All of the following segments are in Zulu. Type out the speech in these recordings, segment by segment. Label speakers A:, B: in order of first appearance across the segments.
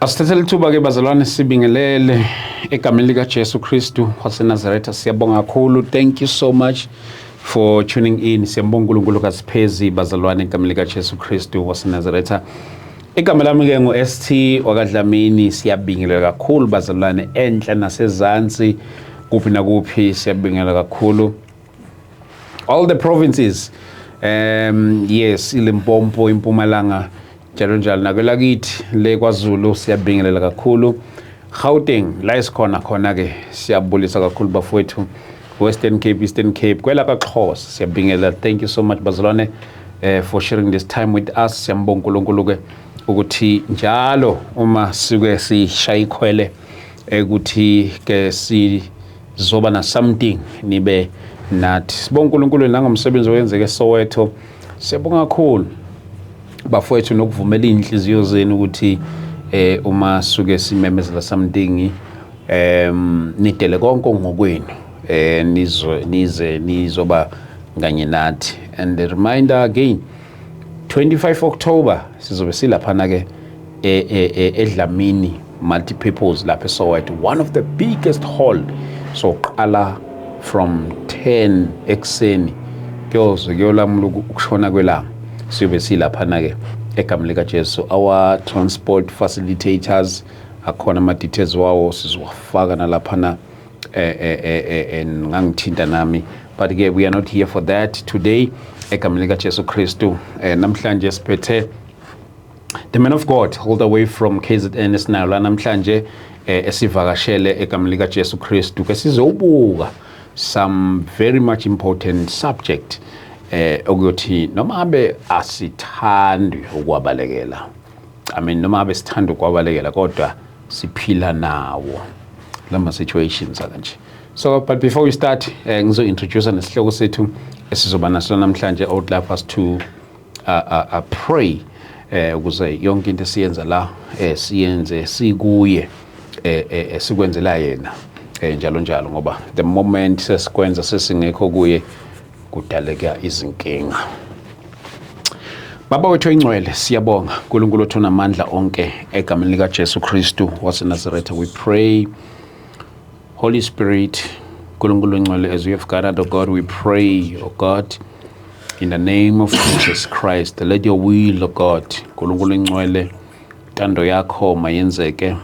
A: Asithathele ithuba ke bazalwane, sibingelele egameni lika Jesu Kristu waseNazaretha. Siyabonga kakhulu. Thank you so much for tuning in. Siyambonga uNkulunkulu kasiphezi bazalwane egameni lika Jesu Kristu waseNazaretha. Igama lami ke ngu-ST wakaDlamini. Siyabingelela kakhulu bazalwane enhla nasezansi, kuphi nakuphi, siyabingelela kakhulu. All the provinces, yes, iLimpopo, iMpumalanga, njalo njalo, nakwelakithi le kwaZulu siyabingelela kakhulu. Gauteng la esikhona khona ke siyabulisa kakhulu bafowethu. Western Cape, Eastern Cape, kwela kaXhosa siyabingelela. Thank you so much bazalwane for sharing this time with us. Siyambonga uNkulunkulu ke ukuthi njalo uma sike sishaya ikhwele ukuthi ke sizoba na something, nibe nathi. Sibonga uNkulunkulu nangomsebenzi owenzeke eSoweto. Siyabonga kakhulu bafowethu nokuvumela iy'nhliziyo zenu ukuthi uma suke simemezela something, nidele konke ngokwenu, nizo nize nizoba kanye nathi. And the reminder again, 25 October sizobe silaphana ke eDlamini Multipurpose lapha eSoweto, one of the biggest hall. So qala from 10 ekuseni kuyoze kuyolamula ukushona kwelanga, siyobe silaphana ke egameni lika Jesu. Our transport facilitators akhona, ama details wawo sizowafaka nalaphana, ngangithinta nami, but ke we are not here for that today. Egameni lika Jesu Kristu, namhlanje siphethe the man of God all the way from KZN esinayo la namhlanje, esivakashele egameni lika Jesu Kristu ke sizobuka some very much important subject, okuyothi noma abe asithandi ukwabalekela, I mean, noma abe sithanda ukwabalekela, kodwa siphila nawo lama situations akanje. So but before we start, ngizo introduce nesihloko sethu esizoba naso namhlanje. I would like us to pray ukuze yonke into esiyenza la siyenze sikuye, sikwenzela yena, njalo njalo, ngoba the moment sesikwenza sesingekho kuye kudaleka izinkinga. Baba wethu oyingcwele, siyabonga uNkulunkulu othu namandla onke. Egameni lika Jesu Kristu waseNazaretha we pray. Holy Spirit, uNkulunkulu oyingcwele, as we have gathered, oh God, we pray, oh God, in the name of Jesus Christ, let your will, oh God, uNkulunkulu oyingcwele, intando yakho mayenzeke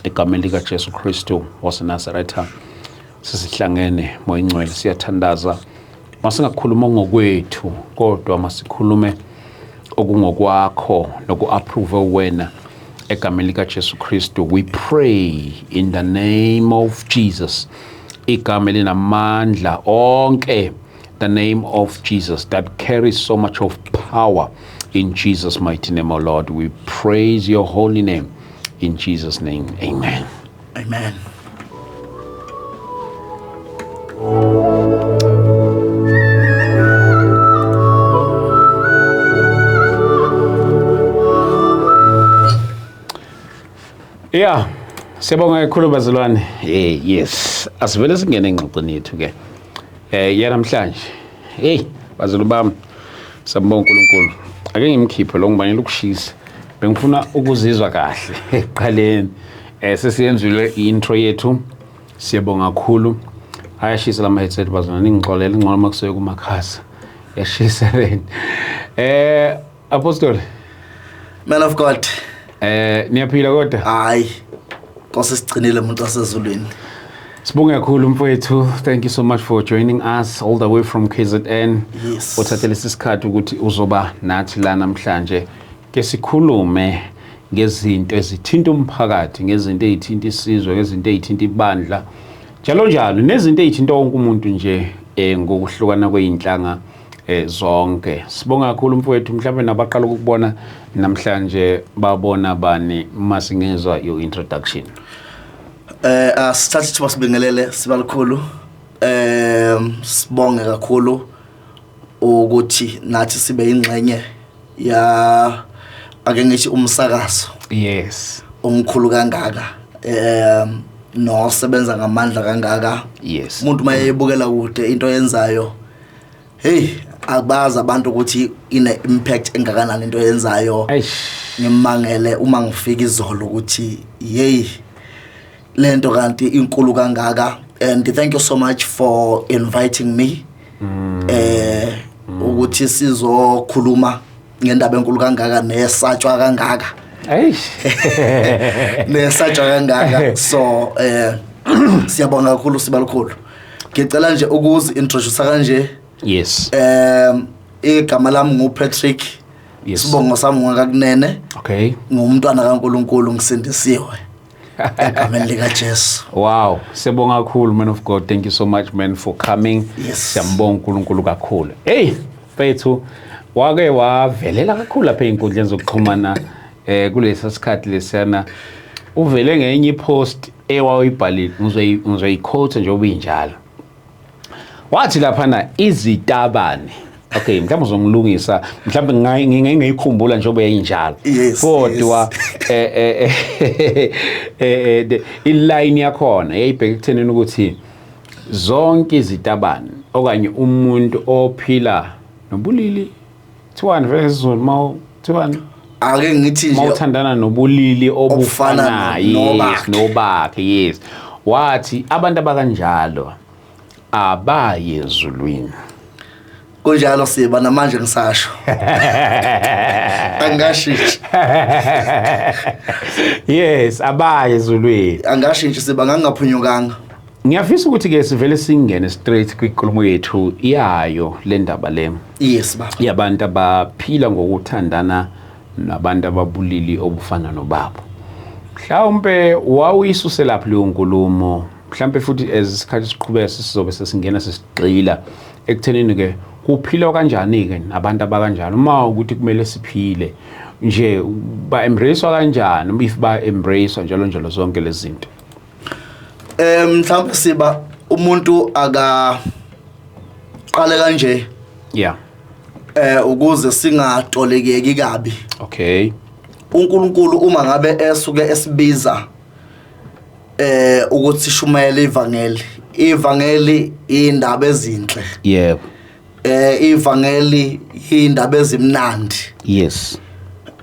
A: egameni lika Jesu Kristu waseNazaretha. Sisihlangene, Moya Ingcwele, siyathandaza, masingakhuluma ngokwethu kodwa masikhulume okungokwakho noku-approve wena egameni lika Jesu Kristu. We pray in the name of Jesus, igama elinamandla onke, the name of Jesus that carries so much of power. In Jesus' mighty name, O Lord, we praise your holy name. In Jesus' name, amen.
B: Amen.
A: Yeah, siyabonga kakhulu bazalwane. Yes, asivele singene engxoxweni yethu ke. Ya namhlanje. Hey, bazulu bami. Siyabonga uNkulunkulu. Ake ngimkhiphe lo, ngibanele ukushisa. Bengifuna ukuzizwa kahle ekuqaleni. Sesiyenzile intro yethu. Siyabonga kakhulu. Ayashisa lama headset bazalwane, ningixolele, ngcono makusuke kumakhasa. Yashisa leni. Apostle.
B: Man of God.
A: Niyaphila kodwa?
B: Hayi. Nkosi sigcinile umuntu wasezulwini.
A: Sibonge kakhulu mfowethu. Thank you so much for joining us all the way from KZN.
B: Yes.
A: Uthathe lesi sikhathi ukuthi uzoba nathi la namhlanje. Ke sikhulume ngezinto ezithinta umphakathi, ngezinto ezithinta isizwe, ngezinto ezithinta ibandla, njalo njalo, nezinto ezithinta wonke umuntu nje ngokuhlukana kweyinhlanga zonke. Sibonga kakhulu mfowethu. Mhlawumbe nabaqala ukukubona namhlanje babona bani, masingezwa your introduction.
B: Asithathe ithuba sibingelele sibalikhulu. Sibonge kakhulu ukuthi nathi sibe ingxenye ya, ake ngithi, umsakazo omkhulu kangaka nosebenza ngamandla kangaka. Umuntu mayebukela kude into yenzayo, hey. Akubazi abantu ukuthi ine impact engakanani into oyenzayo.
A: Eish.
B: Ngimangele uma ngifika izolo ukuthi hey, lento kanti inkulu kangaka, and thank you so much for inviting me ukuthi sizokhuluma ngendaba enkulu kangaka nesatshwa kangaka.
A: Eish.
B: Nesatshwa kangaka. So siyabonga kakhulu, Sibalukhulu. Ngicela nje ukuzi introduce kanje. Igama lami nguPatrick. Sibongo sami ngakakunene. Ngumntwana kaNkuluNkulu, ngisindisiwe egameni lika Jesu.
A: Wow, siyabonga kakhulu, man of God. Thank you so much, man, for coming.
B: Yes.
A: Siyambonga uNkulunkulu kakhulu. Hey, mfethu, wake wavelela kakhulu lapha einkundleni zokuxhumana kulesa sikhathi lesiyana, uvele ngenye ipost ewawuyibhalile, ngizoyiquote nje obinjalo. Wathi laphana izitabane. Okay, mhlawumbe uzongilungisa, mhlawumbe ngingayikhumbula njengoba yayinjalo. Kodwa iline yakhona yayibheka ekuthenini ukuthi zonke izitabane okanye umuntu ophila nobulili, kuthiwani vele esiZulu ma kuthiwani?
B: Ake ngithi nje
A: mawuthandana nobulili
B: obufana
A: obufanayo, yes,
B: nobakhe.
A: Nobakhe, yes. Wathi abantu abakanjalo abaye ezulwini.
B: Kunjalo siba, namanje ngisasho, angashintshi.
A: Yes, abaye ezulwini.
B: Angashintshi siba, ngangingaphunyukanga.
A: Ngiyafisa ukuthi ke sivele singene straight kwinkulumo yethu yayo le ndaba le
B: Yes, baba.
A: yabantu abaphila ngokuthandana nabantu ababulili obufana nobabo. Mhlawumbe wawuyisuse lapho leyo nkulumo, mhlawumbe futhi as isikhathi siqhubeka sizobe sesingena sesigxila ekuthenini ke kuphilwa kanjani ke nabantu abakanjalo, uma ukuthi kumele siphile nje, ba embrace kanjani, if ba embrace, njalo njalo, zonke lezi zinto.
B: Mhlawumbe siba umuntu aka qale kanje ukuze singatolekeki kabi. UNkulunkulu uma ngabe esuke esibiza ukuthi sishumayele ivangeli, ivangeli indaba ezinhle. Ivangeli indaba ezimnandi.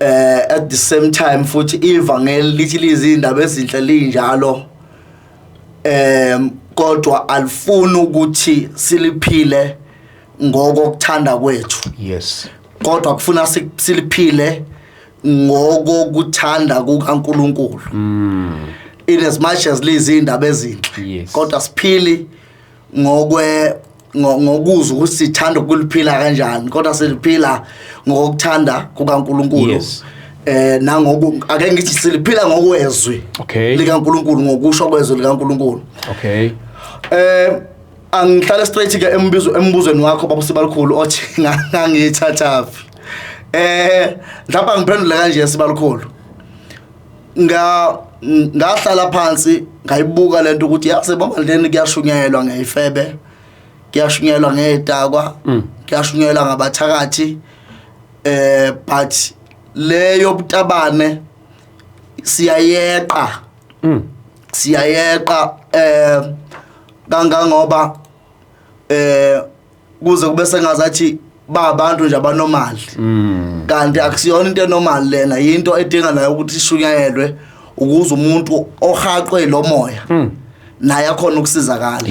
B: At the same time futhi ivangeli lithi lizindaba ezinhle linjalo, kodwa alifuni ukuthi siliphile ngokuthanda kwethu. Kodwa kufuna siliphile ngokuthanda kukaNkuluNkulu. In as much as lizindaba ezinhle, kodwa siphili ngokuzwa ukuthi sithanda ukuliphila kanjani, kodwa siliphila ngokuthanda kukaNkuluNkulu. Nangoku ake ngithi siliphila ngokwezwi likaNkuluNkulu, ngokusho kwezwi likaNkuluNkulu. Angihlale straight ke embuzweni wakho, baba Sibalukhulu, othi ngangithathaphi. Mhlawumbe ngiphendule kanje, Sibalukhulu. Ngahlala phansi ngayibuka lento ukuthi yazi ebandleni kuyashunyayelwa ngeyifebe, kuyashunyayelwa ngedakwa, kuyashunyayelwa ngabathakathi, but leyo butabane siyayeqa. Siyayeqa kangangoba kuze kube sengazathi ba abantu nje abanormal, kanti akusiyona into enormal lena, into edinga nayo ukuthi ishunyayelwe ukuze umuntu ohaqwe lo moya naye akhona ukusizakala.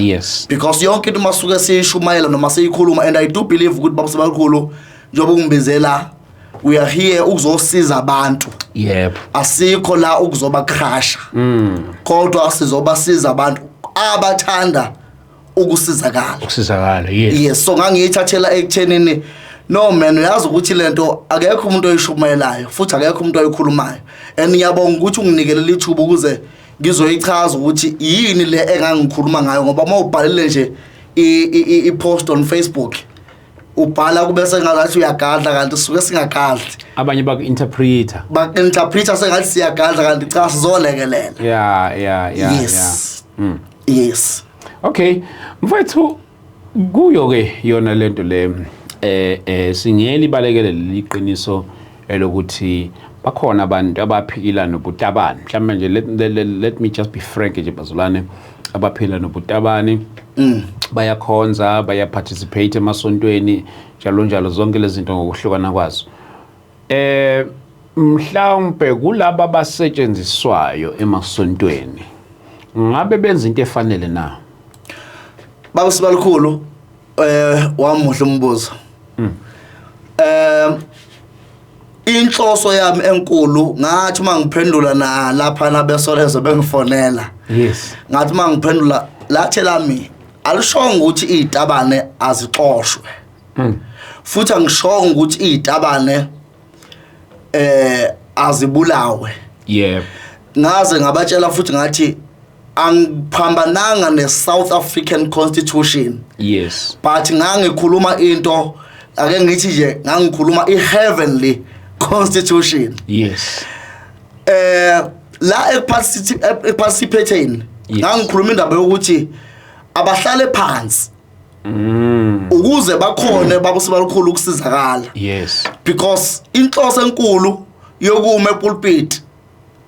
B: Because yonke into masuke siyishumayela noma siyikhuluma, and I do believe ukuthi, baba Sibalukhulu, njengoba ungibizela, we are here ukuzosiza abantu. Asikho la ukuzoba crusha, kodwa sizobasiza abantu abathanda ukusizakala.
A: Ukusizakala, yes.
B: Yes, so ngangiyithathela ekuthenini, no man, uyazi ukuthi lento akekho umuntu oyishumayelayo futhi akekho umuntu oyikhulumayo, and ngiyabonga ukuthi unginikele ithuba ukuze ngizoyichaza ukuthi yini le engangikhuluma ngayo, ngoba uma ubhalile nje i-post on Facebook, ubhala kube sengathi uyagadla, kanti suke singagadli.
A: Abanye baku-interpreter.
B: Baku-interpreter sengathi siyagadla, kanti cha, sizolekelela.
A: Yeah.
B: Yes.
A: Okay, mfethu, kuyo ke yona lento le, singeli balekele liqiniso elokuthi bakhona abantu abaphila nobutabane. Mhlawumbe nje let me just be frank nje, bazalwane. Abaphila nobutabani bayakhonza, bayaparticipate emasontweni, njalo njalo, zonke lezi zinto ngokuhlukana kwazo. Mhlawumbe kulaba abasetshenziswayo emasontweni, ngabe benza into efanele na?
B: Baba Sibalukhulu, wamuhle umbuzo. Inhloso yami enkulu, ngathi mangiphendula na lapha nabesolezo bengifonela, ngathi mangiphendula lathe lami alishongo ukuthi izitabane azixoshwe, futhi angishongo ukuthi izitabane azibulawe. Ngaze ngabatshela futhi ngathi angiphambananga ne-South African Constitution, but ngangikhuluma into, ake ngithi nje ngangikhuluma i-heavenly constitution. La ekuparticipating, ngangikhuluma indaba yokuthi abahlale phansi ukuze bakhone, baba Sibalukhulu, ukusizakala, because inhloso enkulu yokuma epulpit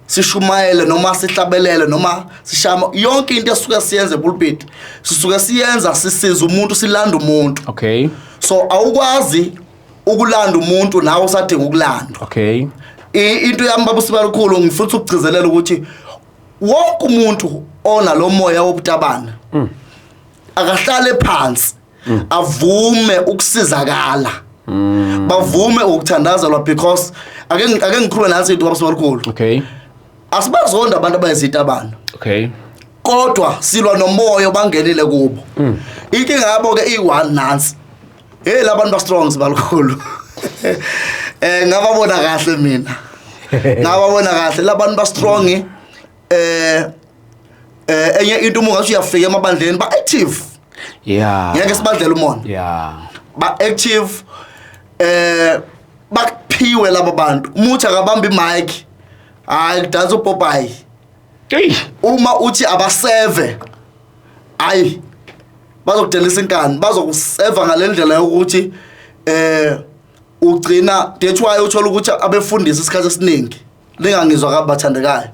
B: sishumayele noma sihlabelele noma sishama, yonke into esuke siyenze epulpit, sisuke siyenza sisiza umuntu, silanda umuntu. So awukwazi ukulanda umuntu nawe usadinga ukulandwa. Into yami, baba Sibalukhulu, ngifuna ukugcizelela ukuthi wonke umuntu onalo moya wobutabana akahlale phansi, avume ukusizakala, bavume ukuthandazelwa, because ake ngikhulume nansi into, baba Sibalukhulu. Asibazonda abantu abayizitabana, kodwa silwa nomoya obangenile kubo. Inkinga yabo ke i-one nansi: hey, labantu ba strong, Sibalukhulu. Ngababona kahle mina, ngababona kahle labantu ba strong. Enye into, uma ungathi uyafika emabandleni, ba active. Ngeke sibadlela umona. Ba active, bakuphiwe laba bantu. Umuthi akabamba imic, hayi, kudansa upopayi.
A: Hey.
B: Uma uthi abaseve, hayi, bazokudelisa inkani, bazokuseva ngalendlela yokuthi ugcina, that's why uthola ukuthi abefundisi isikhathi esiningi, lingangizwa kabi bathandekayo,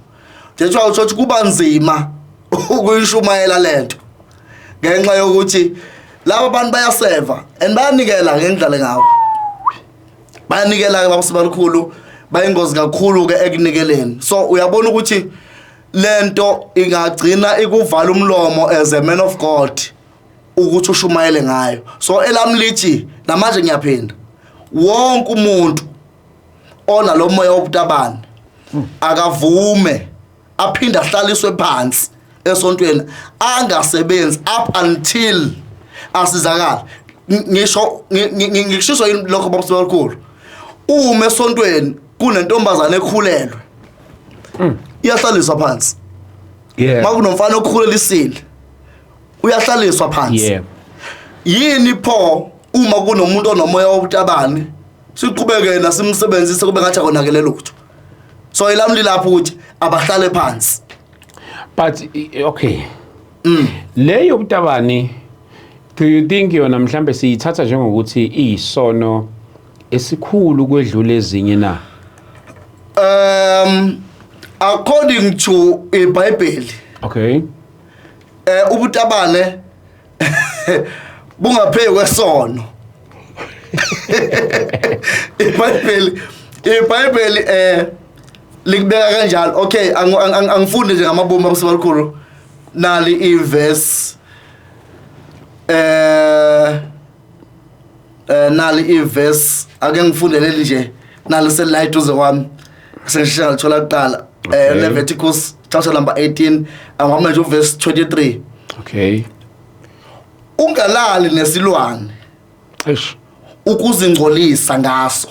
B: that's why uthola ukuthi kuba nzima ukuyishumayela lento, ngenxa yokuthi laba bantu bayaseva and bayanikela ngendlela ngawo, bayanikela ke, baba Sibalukhulu, bayingozi kakhulu ke ekunikeleni. So uyabona ukuthi lento ingagcina ikuvala umlomo as a man of God ukuthi ushumayele ngayo. So elami lithi, namanje ngiyaphinda, wonke umuntu onalo moya wobutabane akavume aphinde ahlaliswe phansi esontweni, angasebenzi up until asizakala. Ngisho ngisho yini lokho, baba Sibalukhulu? Uma esontweni kunentombazane ekhulelwe, iyahlaliswa phansi. Makunomfana okhulelisile, uyahlaliswa phansi. Yini pho uma kunomuntu onomoya wobutabane siqhubeke nasimsebenzise kube ngathi akonakele lutho? So elami lilapho ukuthi abahlale phansi.
A: But okay, le yobutabani, do you think yona mhlambe siyithatha njengokuthi iyisono esikhulu kwedlula ezinye na?
B: According to iBhayibheli, ubutabane bungapheki kwesono. iBhayibheli likubeka kanjalo. Okay, angifunde nje ngamabomu, baba Sibalukhulu. Nali iverse, nali iverse, ake ngifunde leli nje, nali selight uze kwami, sengisheshe ngalithola kuqala. Leviticus chapter number 18, angihamba nje uverse 23. Ungalali nesilwane
A: Eish.
B: ukuzingcolisa ngaso,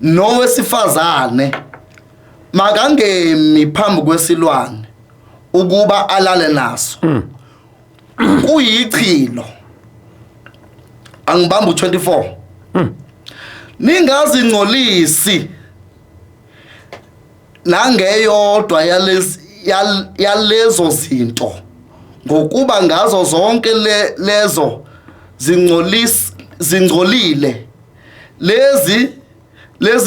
B: nowesifazane makangemi phambi kwesilwane ukuba alale naso, kuyichilo. Angibamba u24: ningazingcolisi nangeyodwa yalezi yalezo zinto, ngokuba ngazo zonke lezo zingcolile lezi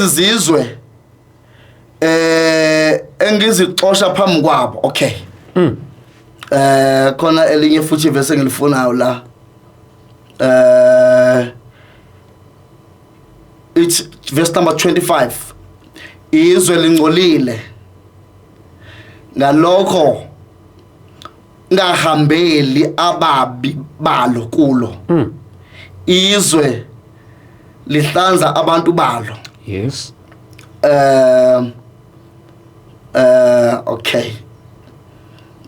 B: zizwe engizixosha phambi kwabo. Okay. Khona elinye futhi ivesi engilifunayo la, it's verse number 25: "Izwe lingcolile, ngalokho ngahambeli ababi balo kulo. Izwe lihlanza abantu balo." Okay,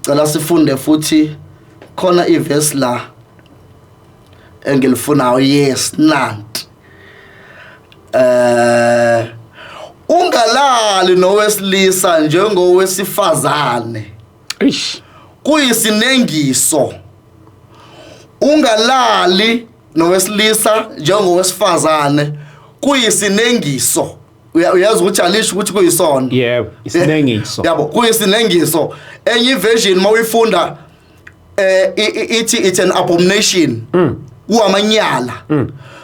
B: cela sifunde futhi, khona ivesi la engilifunayo. Yes, nanti: "Ungalali nowesilisa njengowesifazane,
A: Ish.
B: kuyisinengiso. Ungalali nowesilisa njengowesifazane, kuyisinengiso." Uyazi ukuthi alisho ukuthi kuyisono?
A: Yebo, isinengiso.
B: Yabo, kuyisinengiso. Enye iversion mawuyifunda ithi it's an abomination, kuwamanyala.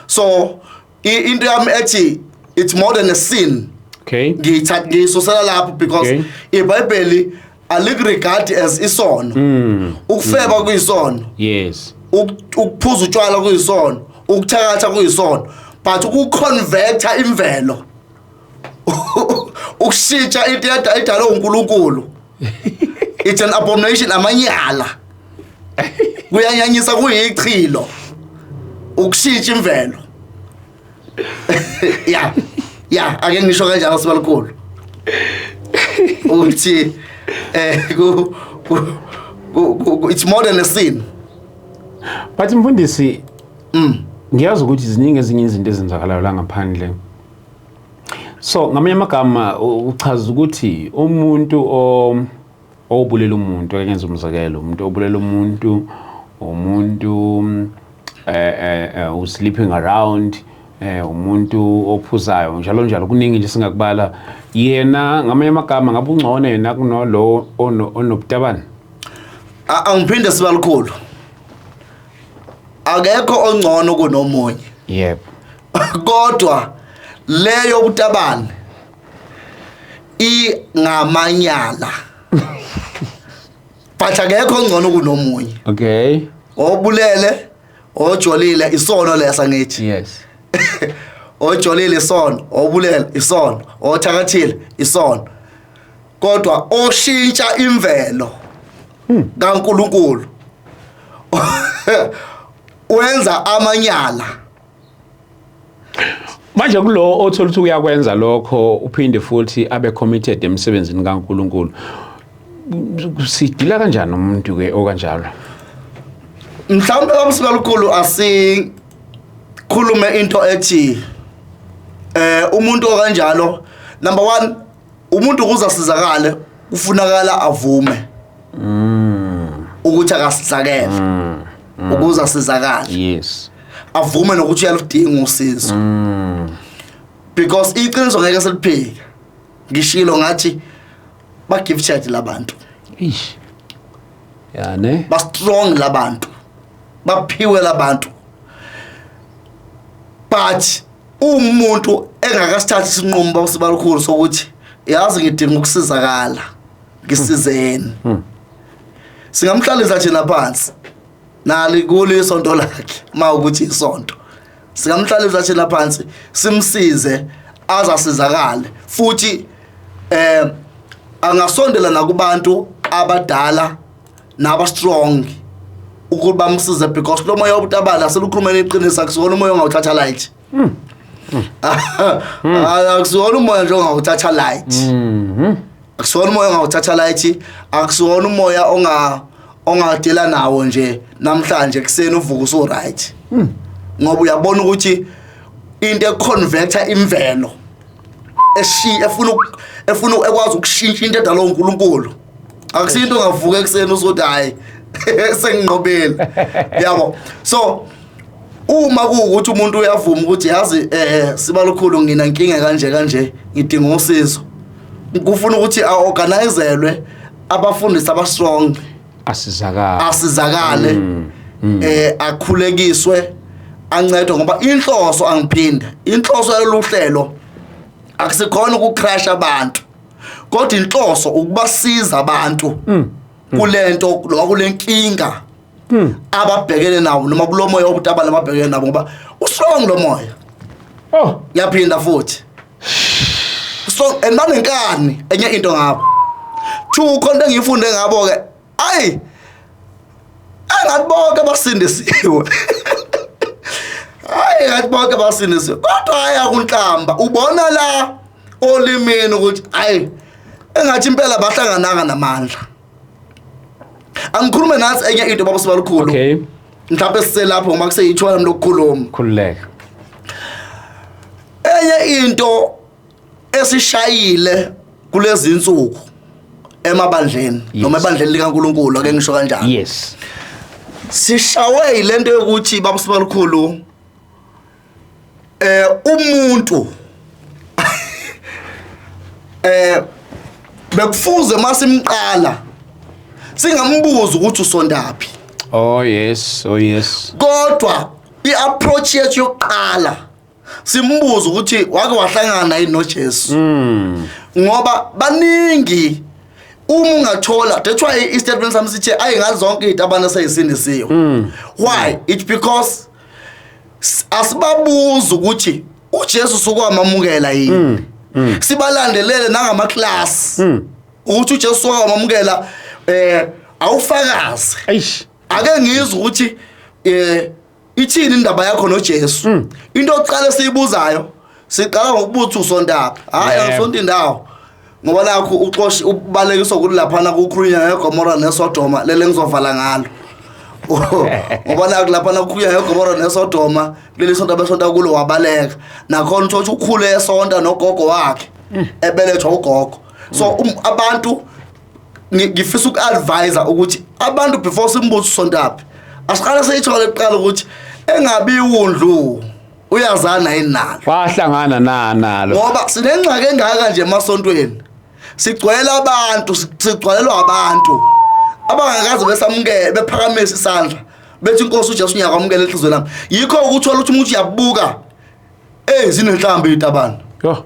B: So into yami ethi it's more than a sin, ngiyithatha ngiyisusela lapho because iBhayibheli alikuregard as isono. Ukufeba kuyisono, ukuphuza utshwala kuyisono, ukuthakatha kuyisono, but ukuconverta imvelo, ukushintsha into edalwe uNkulunkulu, it's an abomination, amanyala, kuyanyanyisa, kuyichilo ukushintsha imvelo. Ya, ake ngisho kanjalo, sibalukhulu, ukuthi ku it's more than a sin.
A: But mfundisi, ngiyazi ukuthi ziningi ezinye izinto ezenzakalayo la ngaphandle. So ngamanye amagama uchaza ukuthi umuntu obulela umuntu, ake ngenze umzekelo, umuntu obulela umuntu, umuntu sleeping around, umuntu ophuzayo, njalo njalo, kuningi nje singakubala. Yena ngamanye amagama ngabe ungcono yena kunolo onobutabane?
B: Angiphinde, sibalukhulu, akekho ongcono kunomunye. Kodwa leyo butabane ingamanyala, but akekho ongcono kunomunye. Obulele, ojolile, isono lesa ngithi. Ojolile isono, obulele isono, othakathile isono, kodwa oshintsha imvelo kaNkuluNkulu wenza amanyala.
A: Manje kulo othola ukuthi uyakwenza lokho, uphinde futhi abe committed emsebenzini kaNkuluNkulu, sidila kanjani umuntu ke okanjalo?
B: Mhlawumbe, babasibalukhulu, asikhulume into ethi umuntu okanjalo, number 1, umuntu ukuze asizakale kufunakala avume ukuthi akasizakele ukuze asizakale, avume nokuthi uyaludinga usizo, because iqiniso ngeke seliphike. Ngishilo ngathi ba gifted labantu.
A: Ish, ya ne.
B: Ba strong labantu, baphiwe labantu, but umuntu engakasithathi isinqumo, basibalukhulu, sokuthi yazi ngidinga ukusizakala, ngisizeni, singamhlalisa thina phansi nali kulisonto lakhe, mawukuthi isonto, singamhlalisa thina phansi simsize azasizakale. Futhi angasondela nakubantu abadala naba strong ukuthi bamsize, because lo moya wobutabane, aselukhulumeni iqiniso, akusiwona umoya ongawuthatha light, akusiwona umoya nje ongawuthatha light. Akusiwona umoya ongawuthatha light, akusiwona umoya ongadela nawo nje namhlanje kuseni uvuka usu right, ngoba uyabona ukuthi into econverta imvelo eshi efuna ekwazi ukushintsha into edalwa uNkulunkulu, akusinto ongavuka ekuseni usuthi hayi, senginqobile, yabo. So uma kuwukuthi umuntu uyavuma ukuthi yazi sibalukhulu, ngina inkinga kanje kanje, ngidinga usizo, kufuna ukuthi aorganizelwe abafundisi abastrong.
A: Asizakala.
B: Asizakale, akhulekiswe, ancedwe, ngoba inhloso, angiphinde, inhloso yalolu hlelo akusikhona ukucrash abantu, kodwa inhloso ukubasiza abantu. Kulento noma kulenkinga ababhekene nawo, noma kulomoya wobutabane ababhekene nabo, ngoba ustrong lo moya.
A: Oh.
B: Ngiyaphinda futhi, so and banenkani. Enye into ngabo two, khona engiyifunde ngabo ke, ayi, engathi bonke basindisiwe, hayi, ngathi bonke basindisiwe, kodwa hayi, akunhlamba ubona la olimini ukuthi hayi, engathi impela bahlangananga namandla. Angikhulume nathi enye into, baba Sibalukhulu. Mhlawumbe siselapho ngoba kuseyithuba lami lokukhuluma.
A: Khululeka.
B: Enye into esishayile kulezi insuku emabandleni noma ebandleni likaNkuluNkulu, ake ngisho kanjalo, sishawe ilento yokuthi, baba Sibalukhulu, umuntu bekufuze masimqala singambuza ukuthi usondaphi.
A: Oh yes, oh yes.
B: Kodwa iapproach yethu yokuqala simbuza ukuthi wake wahlangana yini noJesu, ngoba baningi uma ungathola. That's why i-statement sami sithi ayi, ngazi zonke izitabane seyisindisiwe. Why? It's because asibabuza ukuthi uJesu sukwamamukela yini, sibalandelele nangama class ukuthi uJesu sukwamamukela, awufakaze.
A: Eish.
B: Ake ngizwe ukuthi ithini indaba yakho noJesu. Into oqala siyibuzayo, siqala ngokubuza usontaphi. Hayi, angisonto indawo, ngoba nakho uxoshi ubalekiswa ukuthi laphana kukhulunywa ngeGomora neSodoma. Lele ngizovala ngalo, ngoba nakho laphana kukhulunywa ngeGomora neSodoma, kuleli sonto abesonta kulo wabaleka nakhona. Uthola ukuthi ukhule esonta nogogo wakhe, ebelethwa ugogo. So abantu ngifisa uku-advise ukuthi abantu, before simbuze usontaphi, asiqale seyithole kuqala ukuthi engabi iwundlu uyazana yini nalo.
A: Wahlangana na nalo.
B: Ngoba sinengxaki engaka nje emasontweni, sigcwele abantu, sigcwalelwa abantu abangakaze besamukele, bephakamise isandla bethi, "Inkosi uJesu, ngiyakwamukela enhliziyweni lami." Yikho ukuthola ukuthi umuntu uyabuka, zinenhlamba izitabane.
A: Yo.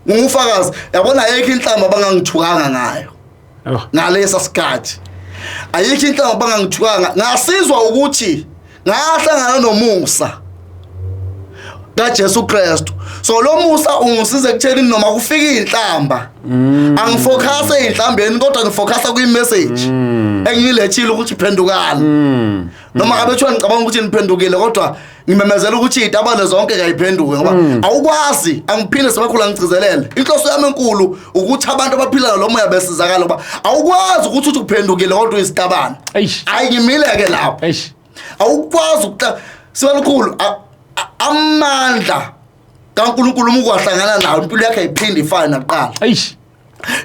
B: Ngufakazi, yabona, ayikho inhlamba abangangithukanga ngayo
A: Yo.
B: ngalesa sikhathi. Ayikho inhlamba abangangithukanga. Ngasizwa ukuthi ngahlangana nomusa kaJesu Kristu. So lo musa ungisiza ekutheni noma kufika inhlamba, angifocus einhlambeni, kodwa ngifocus kwi-message engiyilethile ukuthi phendukani. Noma ngabe kuthiwa ngicabanga ukuthi niphendukile, kodwa ngimemezela ukuthi izitabane zonke kayiphenduke, ngoba awukwazi. Angiphinde sebakhula, ngigcizelele, inhloso yami enkulu ukuthi abantu abaphila nalo moya besizakala, ngoba awukwazi ukuthi uthi uphendukile kodwa uyisitabane.
A: Eish.
B: Hayi, ngimile-ke lapho.
A: Eish.
B: Awukwazi ukuhla Sibalukhulu, amandla kaNkulunkulu uma ukwahlangana nawo, impilo yakhe ayiphinde ifane nakuqala.
A: Eish.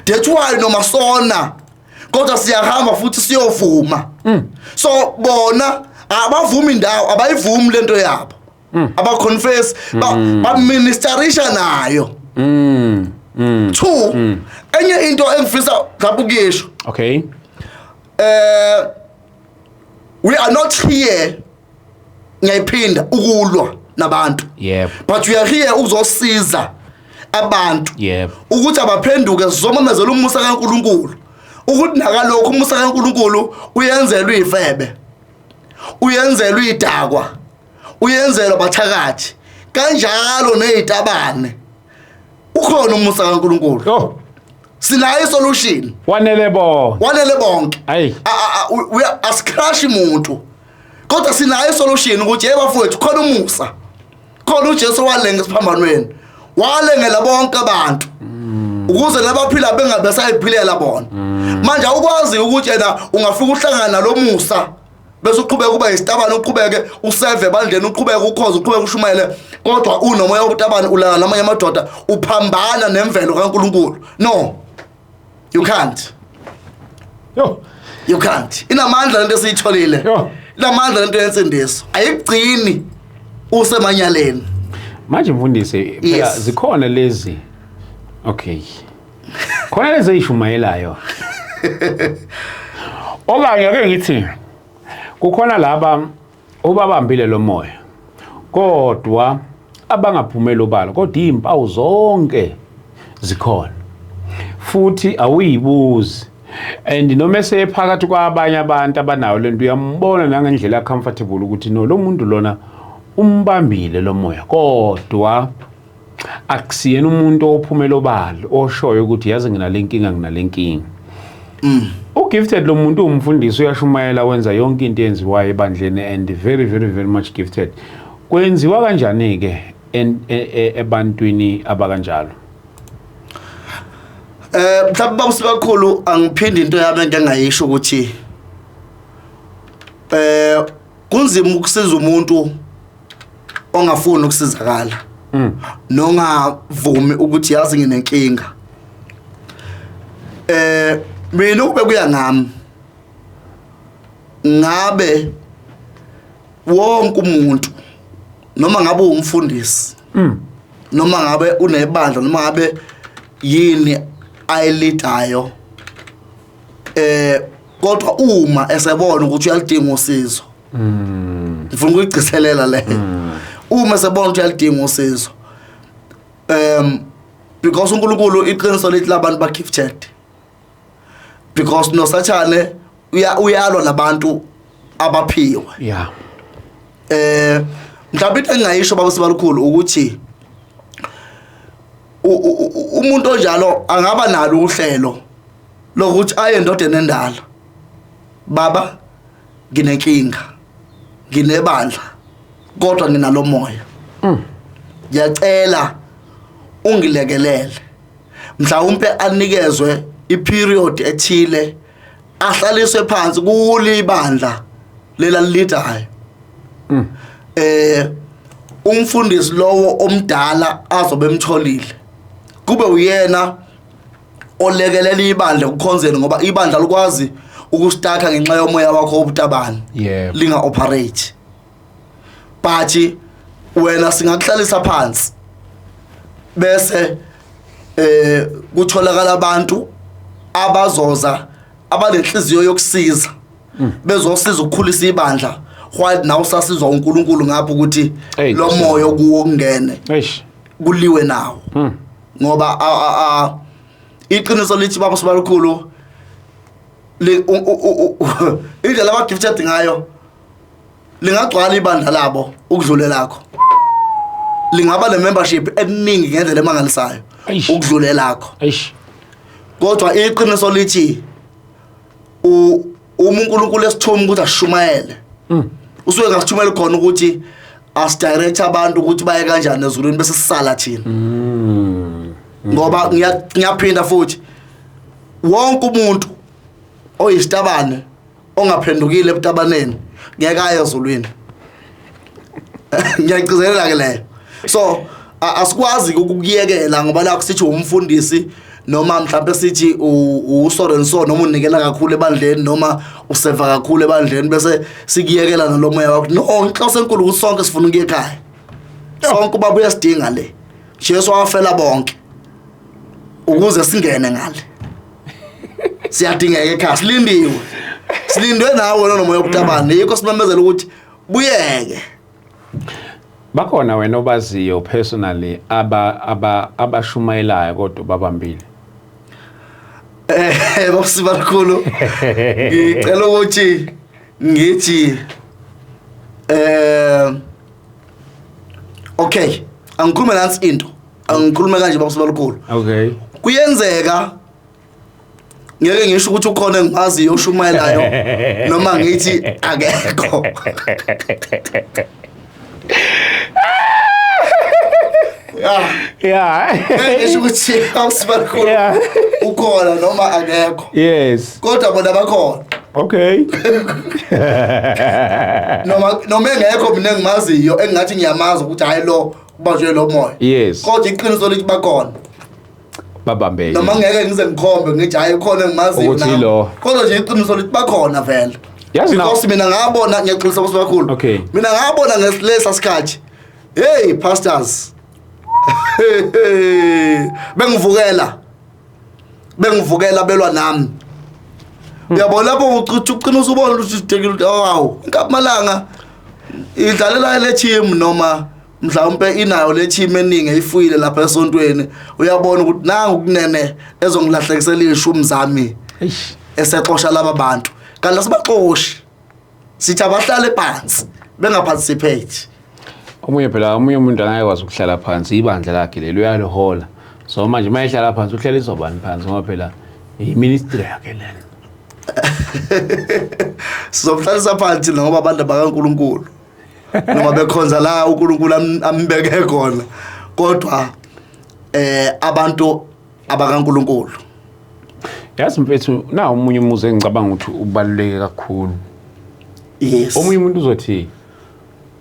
B: That's why noma sona, kodwa siyahamba futhi siyovuma. So bona abavumi indawo, abayivumi lento yabo, abaconfess, baministerisha nayo. Two, enye into engifisa mhlawumbe ukuyisho, we are not here, ngiyayiphinda, ukulwa nabantu, but we are here ukuzosiza abantu ukuthi abaphenduke. Sizomemezela umusa kaNkuluNkulu, ukuthi nakalokhu umusa kaNkuluNkulu uyenzelwa ifebe, uyenzelwa idakwa, uyenzelwa bathakathi, kanjalo nezitabane. Ukhona umusa kaNkuluNkulu.
A: Oh,
B: Sinayo isolution.
A: Wanele bo.
B: Wanele bonke.
A: Ayi.
B: Asicrush umuntu, kodwa sinayo isolution ukuthi, hey bafowethu, khona umusa, khona uJesu walenga esiphambanweni, walengela bonke abantu ukuze labaphila bengabe sayiphilela bona. Manje awukwazi ukuthi yena ungafika uhlangana nalomusa bese uqhubeka uba isitabane, uqhubeke useve ebandleni, uqhubeke ukhoze, uqhubeke ushumayele, kodwa unomoya wobutabane, ulala namanye amadoda, uphambana nemvelo kaNkuluNkulu. No, you can't.
A: Yo.
B: You can't. Inamandla lento esiyitholile.
A: Yo.
B: Inamandla lento yensindiso, ayikugcini usemanyaleni.
A: Manje mfundisi, phela zikhona lezi. Okay. Khona lezi ezishumayelayo. Okanye ake ngithi kukhona laba ubabambile lo moya, kodwa abangaphumeli obala, kodwa izimpawu zonke zikhona. Futhi awuyibuzi. And noma esephakathi kwabanye abantu abanayo lento, uyambona nangendlela comfortable ukuthi no, lo muntu lona umbambile lo moya, kodwa akusiyena umuntu ophumela obala oshoyo ukuthi yazi nginale nkinga, nginale nkinga. Ugifted lo muntu, umfundisi, uyashumayela, wenza yonke into eyenziwayo ebandleni and very very very much gifted. Kwenziwa kanjani ke ebantwini abakanjalo?
B: Mhlawumbe baba sibakhulu, angiphindi into yami engeke ngayisho ukuthi kunzima ukusiza umuntu ongafuni ukusizakala nongavumi ukuthi yazi nginenkinga. Mina ukube kuya ngami, ngabe wonke umuntu, noma ngabe umfundisi, noma ngabe unebandla, noma ngabe yini ayilidayo, kodwa uma esebona ukuthi uyalidinga usizo, ngifuna ukuyigcizelela le, uma esebona ukuthi uyalidinga usizo, because uNkulunkulu, iqiniso lithi labantu ba gifted, because noSathane uyalwa nabantu abaphiwe. Mhlawumbe into engingayisho baba sibalukhulu ukuthi umuntu onjalo angaba nalo uhlelo lokuthi aye endodeni endala, "Baba, nginenkinga, nginebandla kodwa nginalo moya, ngiyacela ungilekelele." Mhlawumbe anikezwe iperiod ethile, ahlaliswe phansi kulibandla lela lidayo, umfundisi lowo omdala azobe emtholile kube uyena olekelela ibandla ekukhonzeni, ngoba ibandla likwazi ukustarta ngenxa yomoya wakho wobutabane linga operate. But wena singakuhlalisa phansi bese kutholakala abantu abazoza abanenhliziyo yokusiza, bezosiza ukukhulisa ibandla while nawe usasizwa uNkulunkulu ngapho ukuthi
A: Hey,
B: lo moya kuwo kungene
A: Eish.
B: kuliwe nawo, ngoba iqiniso lithi baba sibalukhulu, indlela abagifted ngayo lingagcwala ibandla labo ukudlule lakho, lingaba ne membership eningi ngendlela emangalisayo
A: Eish.
B: ukudlule lakho.
A: Eish.
B: Kodwa iqiniso lithi uma uNkulunkulu esithuma ukuthi ashumayele, usuke ngasithumela khona ukuthi asidirect abantu ukuthi baye kanjani ezulwini, bese sisala thina, ngoba ngiyaphinda futhi, wonke umuntu oyisitabane ongaphendukile ebutabaneni ngeke aye ezulwini. Ngiyagcizelela ke leyo. So asikwazi ukukuyekela ngoba la kusithi umfundisi noma mhlawumbe sithi uso and so, noma unikela kakhulu ebandleni noma useva kakhulu ebandleni, bese sikuyekela nalomoya wakho. No, inhloso enkulu ukuthi sonke sifuna ukuya ekhaya, sonke ubaba uyasidinga le. Jesu wafela bonke ukuze singene ngale. Siyadingeka ekhaya, silindiwe, silindwe nawe wena nomoya wobutabane. Yikho simemezela ukuthi buyeke.
A: Bakhona wena obaziyo personally aba abashumayelayo kodwa babambile?
B: Baba kakhulu, ngicela ukuthi ngithi okay, angikhulume nansi into, angikhulume kanje baba sibalukhulu. Kuyenzeka, ngeke ngisho ukuthi ukhona engimaziyo oshumayelayo noma ngithi akekho. Ngeke ngisho ukuthi awusibalukhulu ukhona noma akekho, kodwa bona bakhona. Noma engekho mina engimaziyo engingathi ngiyamazi ukuthi hayi, lo ubanjwe lo moya, kodwa iqiniso lithi bakhona.
A: Babambeke.
B: Noma ngeke ngize ngikhombe ngithi hayi, ukhona engimaziyo
A: Ukuthi
B: nami.
A: lo.
B: Kodwa nje iqiniso lithi bakhona vele.
A: Yazi
B: Because mina ngabona, ngiyaxolisa bosi bakhulu, mina ngabona ngesilesa sikhathi, hey pastors, bengivukela, bengivukela, belwa nami. Uyabona lapho ucuthi uqina usubona ukuthi usidekile ukuthi wow, inkamalanga idlalela le team noma mhlawumbe inayo le team eningi eyifuyile lapha esontweni. Uyabona ukuthi nangu kunene ezongilahlekisela ishumi zami.
A: Eish.
B: Esexosha laba bantu, kanti asibaxoshi, sithi abahlale phansi bengaparticipate.
A: Omunye phela, omunye umuntu angeke ukuhlala phansi, ibandla lakhe lelo, uyalihola. So manje uma ehlala phansi, uhlala izobani phansi, ngoba phela i-ministry yakhe lena.
B: Sizomhlalisa phansi ngoba abantu bakaNkuluNkulu noma bekhonza la uNkulunkulu ambeke khona, kodwa abantu abakaNkuluNkulu.
A: Yazi mfethu, na omunye umuzi engicabanga ukuthi ubaluleke kakhulu.
B: Yes.
A: Omunye umuntu uzothi,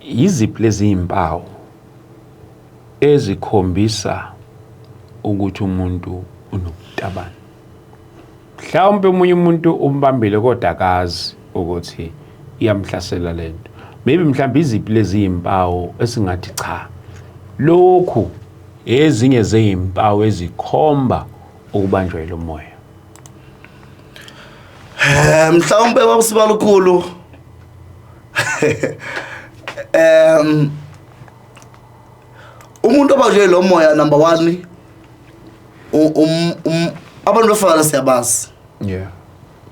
A: yiziphi lezi impawu ezikhombisa ukuthi umuntu unobutabane? Mhlawumbe omunye umuntu umbambile kodwa akazi ukuthi iyamhlasela lento. Maybe mhlawumbe iziphi lezi impawu esingathi cha, lokhu ezinye zeyimpawu ezikhomba ukubanjwa yilo moya?
B: Mhlawumbe babasibalukhulu, umuntu obanjwe lo moya, number 1, abantu befana siyabazi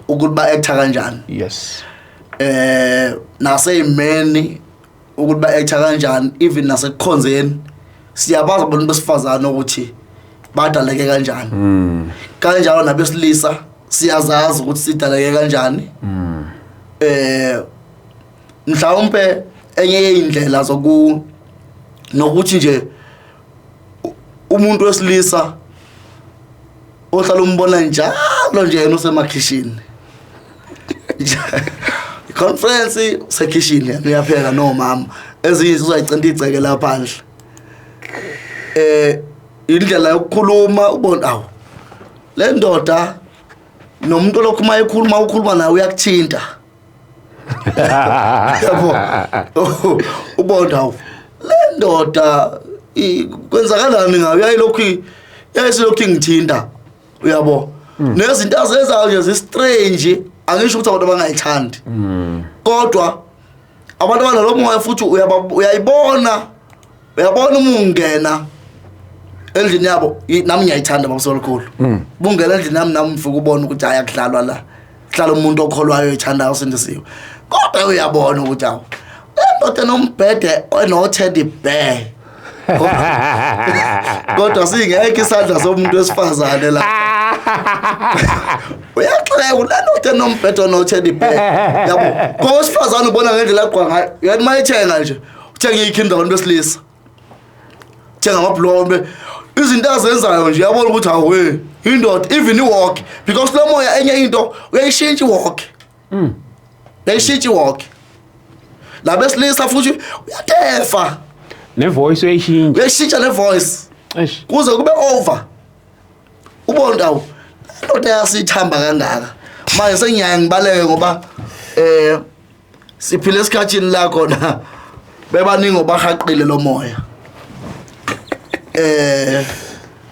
B: ukuthi ba acta kanjani. Naseyimeni ukuthi ba acta kanjani, even nasekukhonzeni siyabazi abantu besifazane ukuthi badaleke kanjani. Kanjalo nabesilisa siyazazi ukuthi sidaleke kanjani. Mhlawumbe enye yeindlela zoku nokuthi nje umuntu wesilisa ohlala umbona njalo nje yena usemakhishini, conference usekhishini, yena uyapheka nomama, ezinye uzayicinta igceke lapha phandle. Indlela yokukhuluma, ubona awu le ndoda, nomuntu lokhu uma ekhuluma, ukhuluma nawe uyakuthinta, yabo, ubona awu le ndoda kwenzakalani ngayo, yayilokhu yayisilokhu ingithinta, uyabo, nezinto azenzayo nje zi-strange. Angisho ukuthi abantu abangayithandi, kodwa abantu abanalo moya futhi uyayibona, uyabona uma ungena endlini yabo. Nami ngiyayithanda babusolukhulu, bungena endlini yami nami ngifika ubona ukuthi hayi, akudlalwa la, kuhlala umuntu okholwayo, ethandayo, osindisiwe, kodwa uyabona ukuthi awu, le ndoda enombhede eno-teddy bear, kodwa singekho isandla somuntu wesifazane la. Uyaxeka le ndoda enombhede ono-teddy bear, yabo. Kowesifazane ubona ngendlela agqoka ngayo yena. Uma ethenga nje, uthenga iy'khindi zabantu besilisa, thenga amabhulombe, izinto azenzayo nje, uyabona ukuthi awe indoda, even i-walk, because lo moya enye into uyayishintsha i-walk, uyayishintsha i-walk. Labesilisa futhi uyatefa.
A: Ne-voice uyayishintsha.
B: Uyayishintsha ne-voice.
A: Eish.
B: Kuze kube over, ubona awu, indoda yasithamba kangaka manje, sengiyaye ngibaleke ngoba siphila esikhathini la khona bebaningi obahaqile lo moya.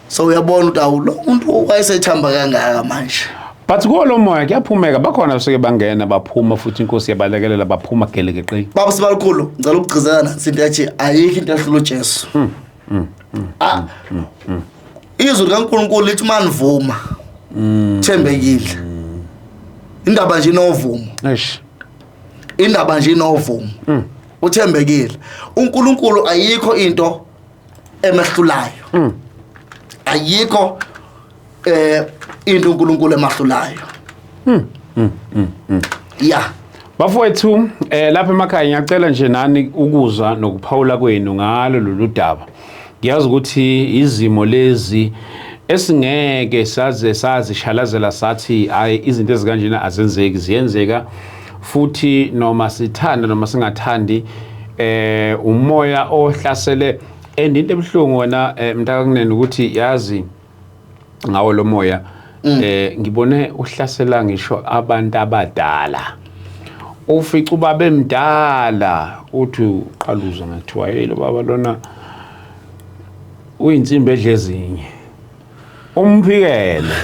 B: So uyabona ukuthi awu, lo muntu wayesethamba kangaka manje.
A: But kuwo lo moya kuyaphumeka, bakhona basuke bangena baphuma futhi, inkosi yabalekelela, baphuma gelekeqe.
B: Baba Sibalukhulu, ngicela ukugcizela nansi into ethi ayikho into ehlula uJesu. Ah, izwi likaNkulunkulu lithi manivuma, thembekile. Indaba nje inovumo.
A: Eish.
B: Indaba nje inovumo, uthembekile uNkulunkulu, ayikho into emehlulayo, ayikho into uNkulunkulu emahlulayo, yeah.
A: Bafowethu, lapha emakhaya, ngiyacela nje nani ukuzwa nokuphawula kwenu ngalo lolu daba. Ngiyazi ukuthi izimo lezi esingeke saze sazishalazela sathi hayi, izinto ezikanjena azenzeki, ziyenzeka futhi, noma sithanda noma singathandi. Umoya ohlasele, and into ebuhlungu wena mntakakunene ukuthi yazi ngawo lo moya, ngibone uhlasela ngisho abantu abadala. Ufica ubaba emdala, uthi uqaluza ngathiwa hey, lo baba lona uyinsimbi edle ezinye, umphikele,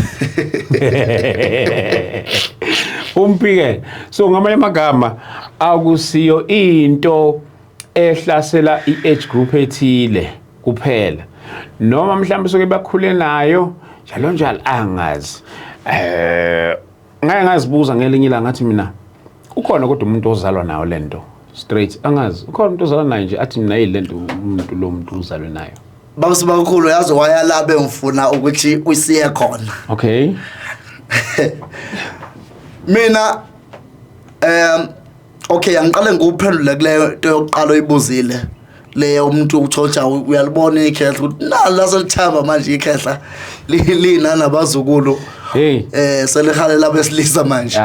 A: umphikele. So ngamanye amagama, akusiyo into ehlasela i-age group ethile kuphela, noma mhlawumbe soke bakhule nayo njalo njalo, angazi. Ngake ngazibuza ngelinye ilanga, ngathi mina ukhona kodwa umuntu ozalwa nayo lento straight? Angazi, ukhona umuntu ozalwa nayo nje, athi mina yilento, umuntu lo muntu uzalwe nayo?
B: Babasibakhulu, yazi waya la bengifuna ukuthi usiye khona. Mina okay, angiqale ngikuphendule kuleyo nto yokuqala oyibuzile, leyo umuntu uthoja uyalibona ikhehla ukuthi nalo laselithamba manje ikhehla lina nabazukulu.
A: Hey.
B: Selihalela abesilisa manje.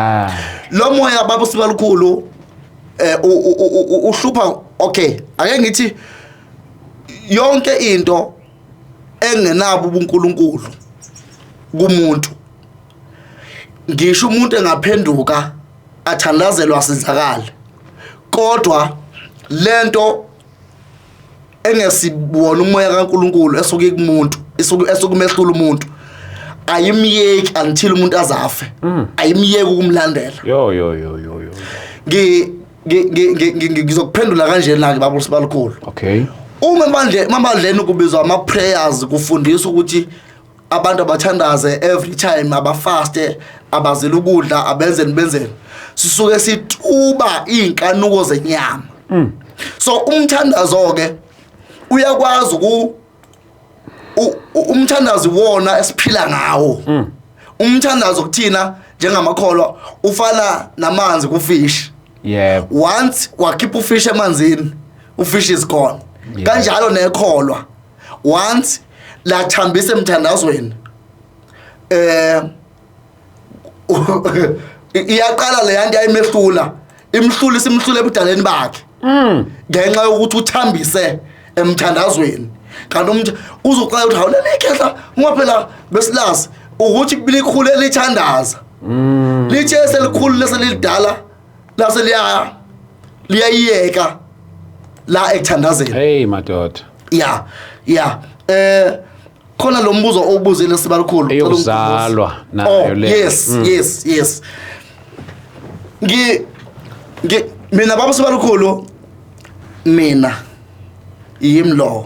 B: Lo moya, baba uSibalukhulu, uhlupha. Okay, ake ngithi yonke into engenabo ubuNkulunkulu kumuntu, ngisho umuntu engaphenduka athandazelwa asizakale, kodwa lento engesibona umoya kaNkulunkulu esuke kumuntu, esuke esukumehlula umuntu, ayimyeki until umuntu azafe, ayimyeki ukumlandela.
A: Yo yo yo yo yo.
B: Ngizokuphendula kanjena ke, baba uSibalukhulu. Uma manje mabandleni kubizwa ama prayers, kufundiswa ukuthi abantu abathandaze every time, abafaste, abazila ukudla, abenzeni benzeni, sisuke situba izinkanuko zenyama. So umthandazo ke uyakwazi uku umthandazo wona esiphila ngawo, umthandazo kuthina njengamakholwa ufana namanzi kufish. Once wakhipha ufish emanzini, ufish is gone. Kanjalo nekholwa, once lathambisa emthandazweni, iyaqala le yanto ayimehlula, imhlula, simhlule ebudaleni bakhe ngenxa yokuthi uthambise emthandazweni. Kanti umuntu uzoqala ukuthi, "Hawu, leli khehla," ngoba phela besilazi ukuthi likhule lithandaza, lithe selikhulu leselidala lase liya liyayiyeka la ekuthandazeni.
A: Hey madoda.
B: Ya, khona lo mbuzo owubuzile, Sibalukhulu.
A: Eyozalwa nayo
B: Oh,
A: le.
B: Yes. Yes, ngi ngi mina, baba Sibalukhulu, mina yimi lo.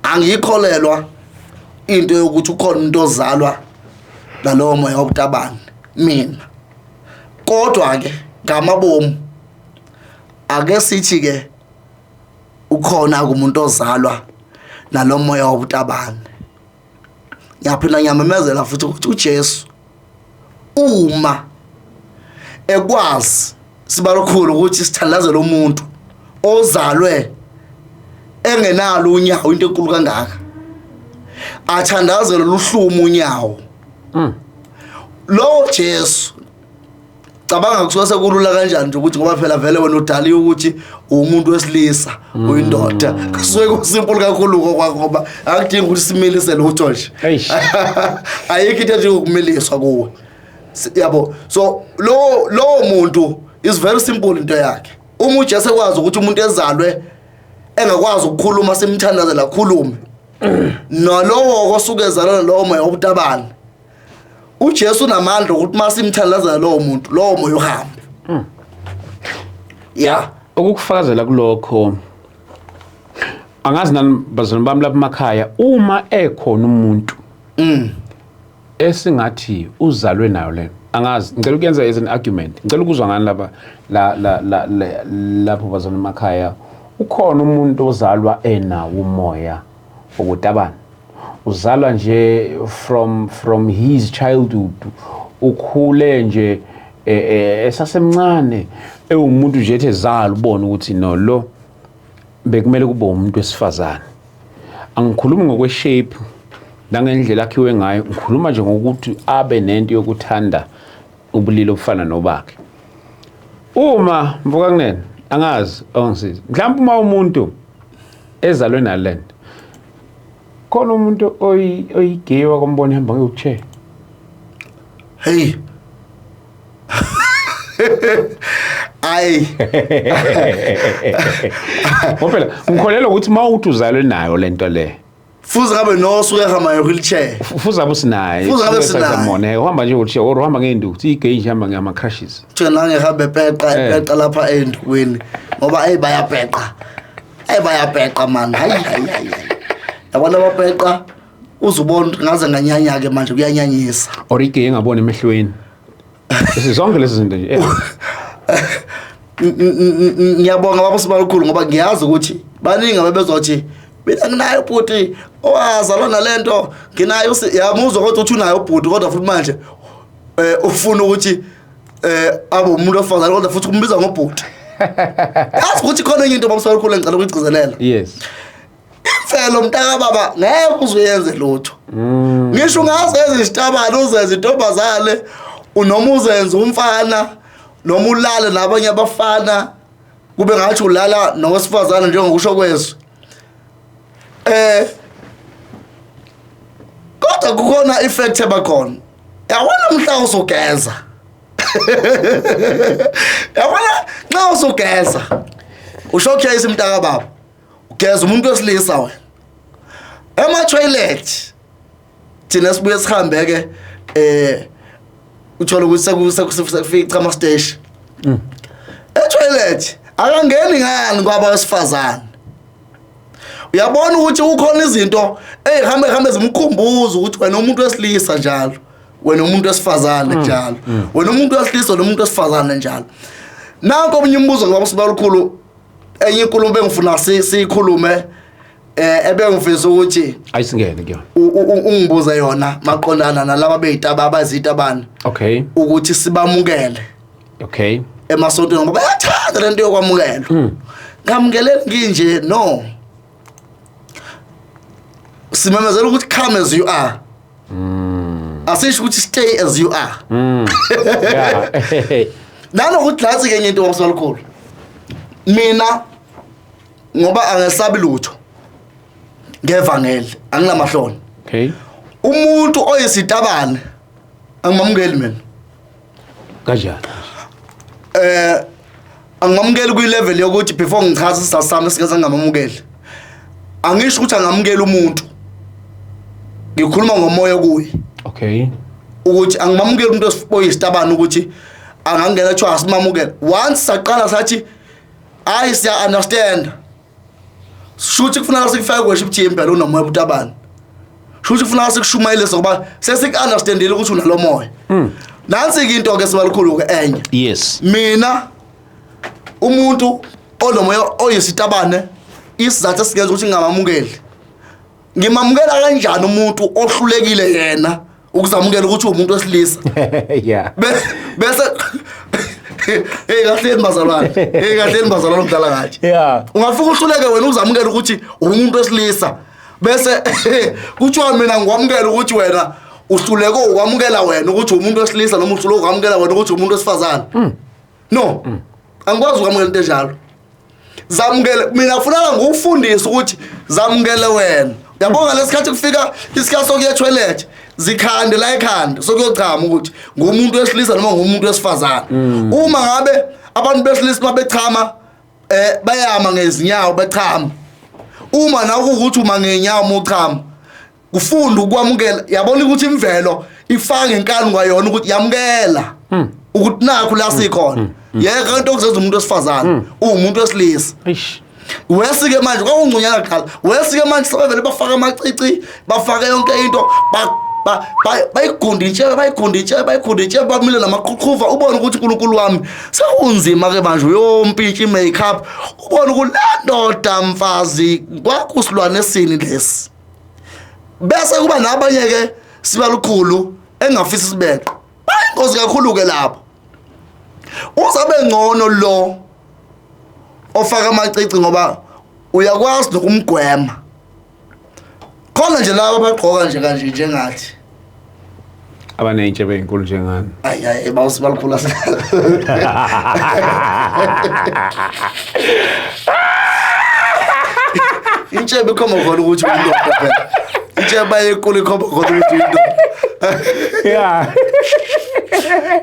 B: Angiyikholelwa into yokuthi ukhona umuntu ozalwa nalowo moya wobutabane mina, kodwa ke ngamabomu ake sithi ke ukhona kumuntu ozalwa nalomoya wobutabane. Ngiyaphinda ngiyamemezela futhi ukuthi uJesu uma ekwazi, Sibalukhulu, ukuthi sithandazele umuntu ozalwe engenalo unyawo, into enkulu kangaka, athandazele luhlumu unyawo, lo Jesu cabanga kusuke sekulula kanjani nje ukuthi, ngoba phela vele wena udaliwe ukuthi umuntu wesilisa, uyindoda, kusuke kusimple kakhulu kwakho ngoba akudingi ukuthi similise lutho nje.
A: Eish.
B: Ayikho into edinga ukumiliswa kuwe. Yabo, so lo muntu is very simple into yakhe. Uma uJesu ekwazi ukuthi umuntu ezalwe engakwazi ukukhuluma simthandazela akhulume, nalowo kosuke ezalwa lowo moya wobutabane, uJesu unamandla ukuthi masimthandazela lowo muntu, lowo moya uhambe, ya.
A: Ukukufakazela kulokho, angazi nani bazalwane bami lapha emakhaya, uma ekhona umuntu esingathi uzalwe nayo le, angazi, ngicela ukuyenza as an argument, ngicela ukuzwa ngani lapha la lapho bazalwane emakhaya, ukhona umuntu ozalwa enawo umoya wobutabane, uzalwa nje from his childhood, ukhule nje esasemncane ewumuntu nje, ethi ezala ubone ukuthi no, lo bekumele kube umuntu wesifazane? Angikhulumi ngokweshape nangendlela akhiwe ngayo, ngikhuluma nje ngokuthi abe nento yokuthanda ubulili obufana nobakhe. Uma mvuka kunene, angazi, ongisiza mhlawumbe, uma umuntu ezalwe nalento, khona umuntu oyigay wakombona ehamba nge-wheelchair?
B: Hey, ayi.
A: Ngoba phela ngikholelwa ukuthi uma uthi uzalwe nayo lento le,
B: Fuze ngabe nosuke ehamba nge-wheelchair.
A: Fuze abe usinayo.
B: Fuze ngabe sinayo.
A: Mona uhamba nje wheelchair or uhamba ngey'nduku, igay nje ihamba ngama-crutches.
B: Thina ngihambe peqa. Peqa lapha endukwini ngoba hey, bayapeqa, hey, bayapeqa man. Hayi hayi hayi hayi. Yabona, bapeqa uzubona ukuthi ngaze nganyanya ke manje, kuyanyanyisa.
A: Or igay engabona emehlweni. Zonke lezi zinto nje.
B: Ngiyabonga baba Sibalukhulu, ngoba ngiyazi ukuthi baningi abebezothi mina nginayo ubhuti owazalwa nalento, nginayo yamuzwa, kodwa uthi unayo ubhuti, kodwa futhi manje ufuna ukuthi abe umuntu ofazana, kodwa futhi kumbiza ngobhuti. Yazi ukuthi khona enye into, baba Sibalukhulu, engicela ukuyigcizelela.
A: Yes.
B: Imfelo, mntaka baba, ngeke uzuyenze lutho. Ngisho ungazenza isitabane, uzenze intombazane, noma uzenze umfana, noma ulale nabanye abafana, kube ngathi ulala nowesifazane njengokusho kwezwi, kodwa kukhona effect ebakhona. Yabona mhla usugeza, yabona nxa usugeza, ushowcase, mntaka baba, ugeza umuntu wesilisa wena ema toilet. Thina sibuye sihambe ke, uthola ukuthi sekufika ama station e-toilet, akangeni ngani kwabasifazane. Uyabona ukuthi kukhona izinto ezihambe hambe zimkhumbuza ukuthi wena umuntu wesilisa njalo, wena umuntu wesifazane njalo, wena umuntu wesilisa nomuntu wesifazane njalo. Nanko omunye umbuzo, ngoba Sibalukhulu, enye inkulumo bengifuna siyikhulume, ebengifisa ukuthi
A: Ayisingene kuyona.
B: Ungibuze yona maqondana nalaba beyitaba, abazitabane, ukuthi sibamukele emasontweni, ngoba bayathanda lento yokwamukelwa. Ngamukeleni nginje? No, simemezela ukuthi come as you are, asisho ukuthi stay as you are. Nanokuthi nansi ke enye into, wamsalikhulu, mina ngoba angesabi lutho ngevangeli, anginamahloni. Umuntu oyisitabane angimamukeli mina.
A: Kanjani?
B: Angimamukeli kwi-level yokuthi, before ngichaza isizathu sami esingenza ngingamamukeli, angisho ukuthi angamukeli umuntu, ngikhuluma ngomoya kuye, ukuthi angimamukeli umuntu oyisitabane, ukuthi angangena kuthiwa asimamukele. Once saqala sathi hayi, siya understand, shuthi kufuneka sikufake worship team phela unomoya butabane, shuthi kufuneka sikushumayelise ngoba sesiku-understandile ukuthi unalo moya. Nansi-ke into-ke, Sibalukhulu-ke, enye. Mina umuntu onomoya oyisitabane, isizathu esingenza ukuthi ngingamamukeli, ngimamukela kanjani umuntu ohlulekile yena ukuzamukela ukuthi uwumuntu wesilisa? Bese hey, kahleni bazalwane, hey, kahleni bazalwane, ukudlala ngathi. Ungafika uhluleke wena uzamukela ukuthi umuntu wesilisa, bese kuthiwa mina ngikwamukela ukuthi wena uhluleke ukwamukela wena ukuthi umuntu wesilisa, noma uhluleke ukwamukela wena ukuthi umuntu wesifazane. No, angikwazi ukwamukela into enjalo. Zamukele, mina kufuneka ngikufundise ukuthi zamukele wena. Uyabonga lesikhathi kufika isikhathi sokuya toilet, zikhande la ekhanda sokuyochama ukuthi ngumuntu wesilisa noma ngumuntu wesifazane. Uma ngabe abantu besilisa mabechama bayama ngezinyawo bechama, uma nawe ukuthi uma ngenyawo muchama, kufunda ukwamukela. Yabona ukuthi imvelo ifaka ngenkani kwayona ukuthi yamukela ukuthi nakho la sikhona, yeka into okuzenza umuntu wesifazane, uwumuntu wesilisa.
A: Eish.
B: Wesike manje kwakungconyana kuqala, wesike manje sebevele bafaka amacici, bafake yonke into, bayigunda intshebe, bayigunda intshebe, bayigunda intshebe, bamile namaqhuqhuva. Ubone ukuthi uNkulunkulu wami, sekunzima ke manje, uyompintshi i-makeup, ubone ukuthi le ndoda, mfazi, kwakusilwane esini lesi. Bese kuba nabanye ke, Sibalukhulu, engafisi sibeqe, bayingozi kakhulu ke lapho. Uzabe ngcono lo ofaka amacici ngoba uyakwazi nokumgwema. Khona nje laba abagqoka nje kanje njengathi
A: Abaney'ntshebe ey'nkulu njengani.
B: Ayi ayi, bawusibalukhulu. Intshebe ikhomba khona ukuthi uyindoda phela. Intshebe ayinkulu ikhomba khona ukuthi uyindoda.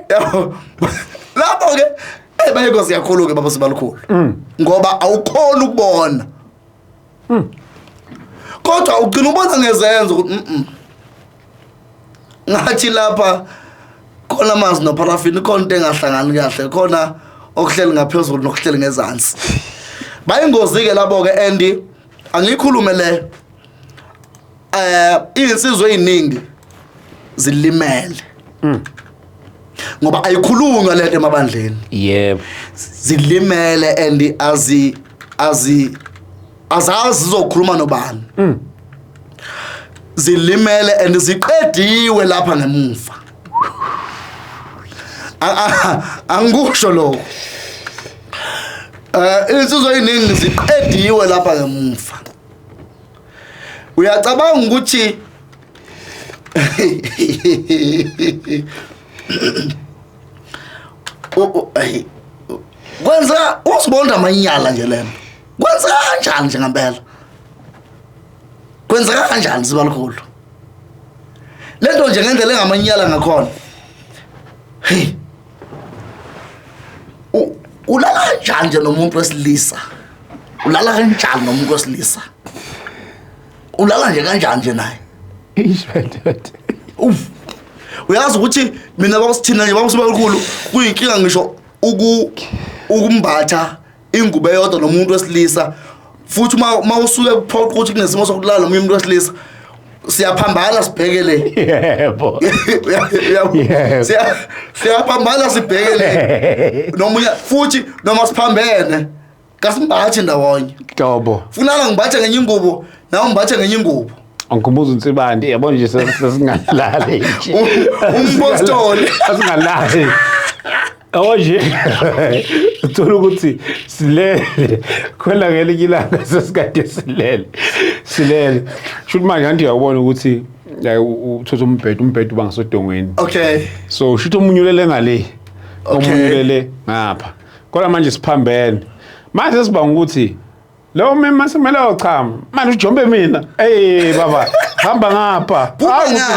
B: Yabo, lapho ke bayingozi kakhulu ke, baba Sibalukhulu, ngoba awukhona ukubona, kodwa ugcina ubona ngezenzo ukuthi ngathi lapha khona amanzi nopharafini, khona into engahlangani kahle, khona okuhleli ngaphezulu nokuhleli ngezansi. Bayingozi ke labo ke, and angikhulume le, izinsizwa eziningi zilimele. Ngoba ayikhulunywa lento emabandleni. Zilimele and azi azi azazi zizokhuluma nobani. Zilimele and ziqediwe lapha ngemuva. Angikusho lokho. Insizwa eziningi ziqediwe lapha ngemuva. Uyacabanga ukuthi kwenza usibonda amanyala nje lento. Kwenzeka kanjani nje ngempela? Kwenzeka kanjani sibalukhulu? Lento nje ngendlela engamanyala ngakhona. Hey. Ulala kanjani nje nomuntu wesilisa? Ulala kanjani nomuntu wesilisa? Ulala nje kanjani nje naye?
A: Eish madoda.
B: Uf. Uyazi ukuthi mina bakusithina nje bakusibalukhulu kuyinkinga ngisho ukumbatha ingubo eyodwa nomuntu wesilisa, futhi uma usuke kuphoqa ukuthi kunesimo sokulala nomunye umuntu wesilisa, siyaphambana sibheke le.
A: Yebo.
B: Siyaphambana sibheke le. Nomunye futhi noma siphambene kasimbathe ndawonye.
A: Qobo.
B: Funala ngimbathe ngenye ingubo, nawe ngimbathe ngenye ingubo.
A: Angikhumbuza uNsibande, yabona nje sesingalali nje.
B: Umpostoli.
A: Asingalali. Yabo nje uthola ukuthi silele khona ngelinye ilanga sesikade silele. Silele. Shuthi manje anti uyabona ukuthi uthatha umbhedo uba ngasodongweni.
B: Okay.
A: So shuthi omunye ulele ngale. Omunye ulele ngapha. Kodwa manje siphambene. Manje sibanga ukuthi lo mema semele ochama manje ujombe mina. Hey baba, hamba ngapha.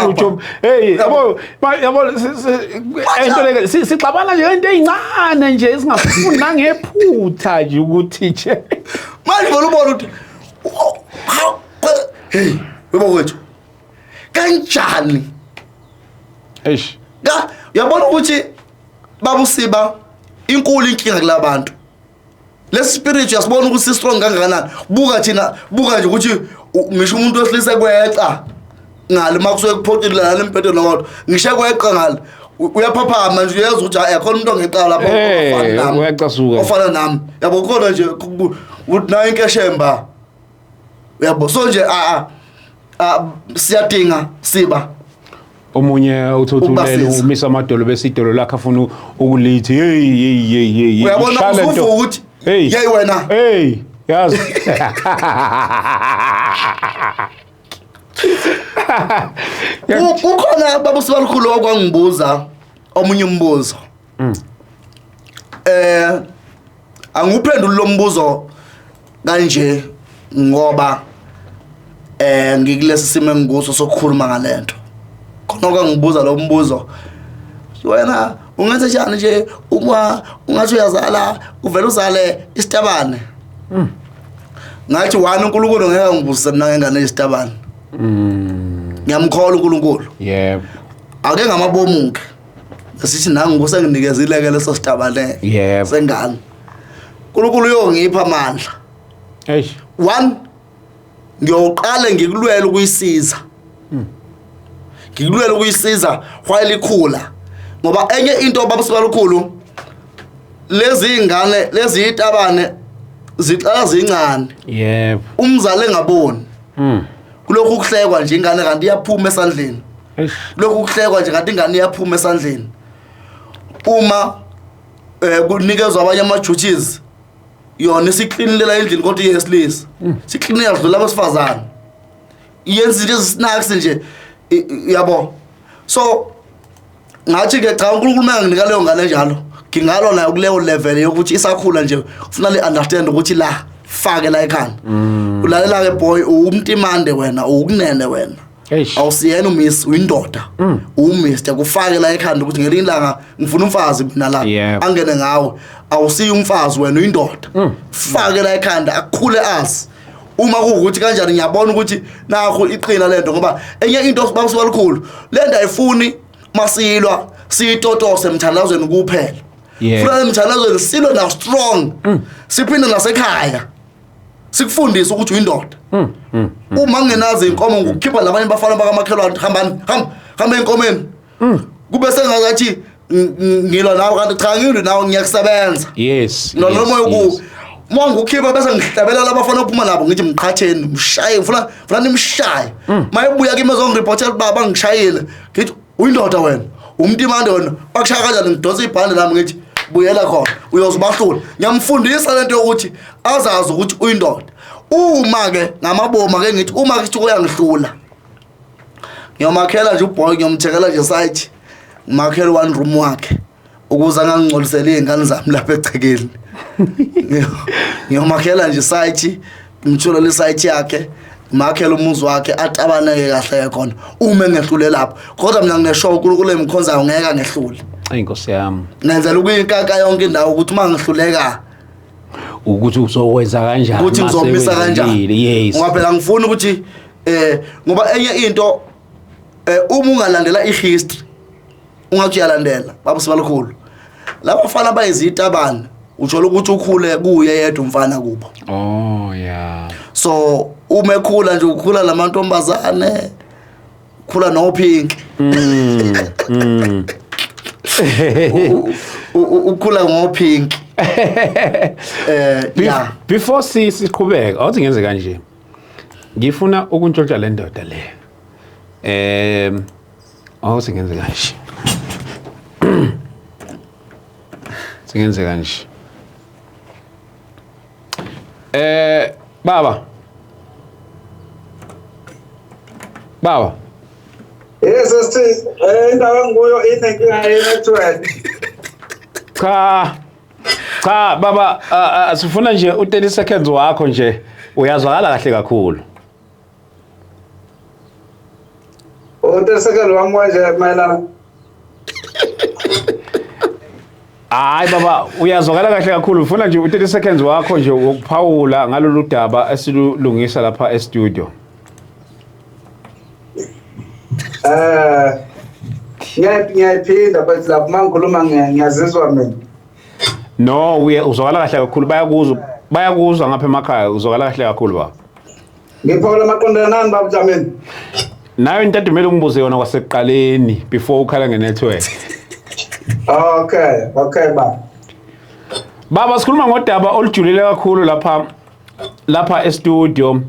A: Ujombe. Hey yabo yabo into le sixabana nje into ezincane nje singafuni nangephutha nje ukuthi nje.
B: Manje bona ubona ukuthi hey webo kwethu kanjani?
A: Eish.
B: Ka uyabona ukuthi babusiba inkulu inkinga kulabantu. Lesi spirit uyasibona ukuthi strong kangakanani. Buka thina, buka nje ukuthi ngisho umuntu wesilisa kweqa ngale makusuke kuphoqile lana embhedeni nodwa. Ngisho kweqa ngale uyaphaphama nje, uyezwa ukuthi hayi akhona umuntu ongeqa lapha ofana nami.
A: Uyacasuka.
B: Ofana nami. Yabo khona nje ukuthi nayo inkeshemba. Uyabo so nje siyadinga siba.
A: Omunye uthuthulele umisa amadolo bese idolo lakhe afuna ukulithi hey hey hey hey.
B: Uyabona usuvuka ukuthi
A: hey
B: hey wena.
A: Hey yazi.
B: Kukhona baba sibalukhulu okwangibuza omunye umbuzo. Anguphenduli lo mbuzo kanje ngoba ngikulesi simo engikuso sokukhuluma ngalento. Khona okwangibuza lo mbuzo, wena ungenze njani nje uma ungathi uyazala uvela uzale isitabane? Ngathi wani uNkulunkulu ngeke angibusise mina ngengane yesitabane. Ngiyamkholwa uNkulunkulu.
A: Yebo.
B: Ake ngamabomu ke. Sithi nangu senginikezile ke leso sitabane.
A: Yebo.
B: Sengane. uNkulunkulu uyongipha amandla.
A: Eish.
B: One, ngiyoqala ngikulwela ukuyisiza. Ngikulwela ukuyisiza while ikhula. Ngoba enye into babasibalukhulu lezi ingane lezi itabane ziqala zincane.
A: Yebo.
B: Umzali engaboni. Kulokhu kuhlekwa nje ingane kanti iyaphuma esandleni.
A: Eish.
B: Kulokhu kuhlekwa nje kanti ingane iyaphuma esandleni. Uma kunikezwa abanye ama duties yona isiklinela endlini kodwa iyesilisa. Siklinela dlula abasifazane. Iyenza izinto ezisnacks nje yabo. So ngathi ke cha uNkulunkulu manginika leyo ngane njalo ngingalwa nayo kuleyo level yokuthi isakhula nje ufuna le understand ukuthi la fake la ekhanda. Ulalela ke boy umntimande wena ukunene wena. Awusiyena umiss uyindoda. Umister kufake la ekhanda ukuthi ngelinye ilanga ngifuna umfazi mina la angene ngawe. Awusiyi umfazi wena uyindoda. Fake la ekhanda akukhule azi. Uma kuwukuthi kanjani ngiyabona ukuthi nakho iqina lento ngoba enye into bakusibalukhulu lento ayifuni masilwa siyitotose emthandazweni kuphela. Funa emthandazweni silwe na strong. Siphinde nasekhaya. Sikufundise ukuthi uyindoda. Uma ngenazi inkomo ngokukhipha labanye bafana bakamakhelwane hambani hamba hamba enkomeni. Kube sengathi Ngilwa nawe kanti cha, ngilwi nawe, ngiyakusebenza. Ngilwa nomoya ku uma ngikukhipha bese ngihlabelela abafana ophuma nabo, ngithi mqhatheni, mshaye, ngifuna nimshaye. Mayebuya kimi ezongiripotela, baba ngishayile, ngithi uyindoda wena, umntimande wena, bakushaya kanjani? Ngidonsa ibhande nami, ngithi buyela khona, uyoze ubahlule. Ngiyamfundisa lento yokuthi azazi ukuthi uyindoda. Uma-ke ngamabomu ake ngithi uma kuthi uyangihlula, ngiyomakhela nje uboy, ngiyomthengela nje site, ngimakhele one room wakhe ukuze angangingcoliseli iy'ngane zami lapha egcekeni. Ngiyomakhela nje site, ngimtholele isite yakhe, ngimakhele umuzi wakhe, atabaneke kahle khona uma engehlule lapho. Kodwa mina ngineshow, uNkulunkulu emkhonzayo ngeke angehlule.
A: Eyi Nkosi yami.
B: Ngenzela ukuyinkaka yonke indawo ukuthi uma ngihluleka
A: ukuthi uzokwenza kanjani
B: ukuthi
A: mase
B: ngizomisa kanjani.
A: wenzekile, yes.
B: Ngoba phela ngifuna ukuthi ngoba enye into, uma ungalandela ihistory, ungathi uyalandela baba Sibalukhulu, labafana bayizitabane, uthola ukuthi ukhule kuye yedwa umfana kubo.
A: Oh yeah.
B: So uma ekhula nje, ukhula lamantombazane, khula nopink, ukhula ngopink yeah.
A: Before siqhubeka, awuthi ngenze kanje, ngifuna ukuntshontsha le ndoda le. Awuthi ngenze kanje, singenze kanje. Baba, baba.
C: Yes, sithi indawo engikuyo inenkinga ye-network.
A: Cha cha baba, sifuna nje u30 seconds wakho nje, uyazwakala kahle kakhulu.
C: U-30 seconds wami kanje mayelana
A: Hayi baba, uyazwakala kahle kakhulu. Ufuna nje u30 seconds wakho nje wokuphawula ngalolu daba esilungisa lapha e-studio.
C: Ngiyayiphinda, but lapho uma ngikhuluma ngiyazizwa mina.
A: No, uye uzwakala kahle kakhulu, bayakuzwa, bayakuzwa ngapha emakhaya, uzwakala kahle kakhulu baba.
C: Ngiphawula maqondana nani, baba Dlamini?
A: Nayo into adumele ungibuze yona kwasekuqaleni before ukhala ngenetwork.
C: Okay, baba.
A: Baba, sikhuluma ngodaba olujulile kakhulu lapha e-studio.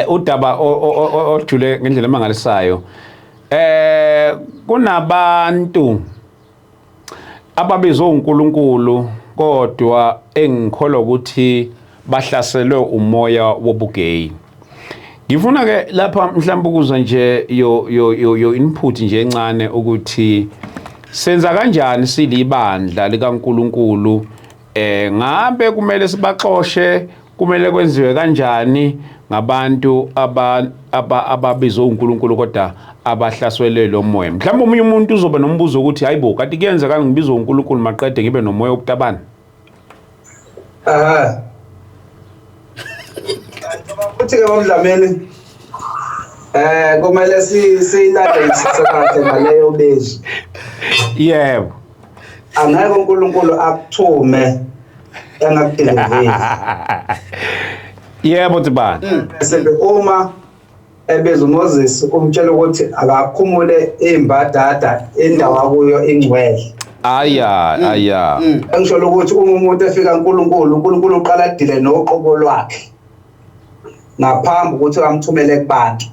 A: Udaba olujule ngendlela emangalisayo. Kunabantu ababizwe uNkulunkulu kodwa engikholwa ukuthi bahlaselwe umoya wobugeyi. Ngifuna ke lapha mhlawumbe ukuzwa nje yo input nje encane ukuthi senza kanjani silibandla likaNkulunkulu, ngabe kumele sibaxoshe, kumele kwenziwe kanjani ngabantu ababizwe uNkulunkulu kodwa abahlaselwe lo moya? Mhlawumbe omunye umuntu uzoba nombuzo ukuthi hayibo, kanti kuyenzeka ngibizwe uNkulunkulu maqede ngibe nomoya wokutabana?
C: Aha. Uthi ke bomdlamini, kumele siyilandele kahle ngaleyo bizo.
A: Yebo.
C: Angeke uNkulunkulu akuthume engakudelivery.
A: Yebo Tibani.
C: Bese uma ebiza uMoses, umtshela ukuthi akakhumule imbadada, indawo akuyo ingcwele.
A: Aya aya.
C: Engisho ukuthi uma umuntu efika uNkulunkulu, uNkulunkulu uqala adile noqobo lwakhe ngaphambi ukuthi amthumele kubantu.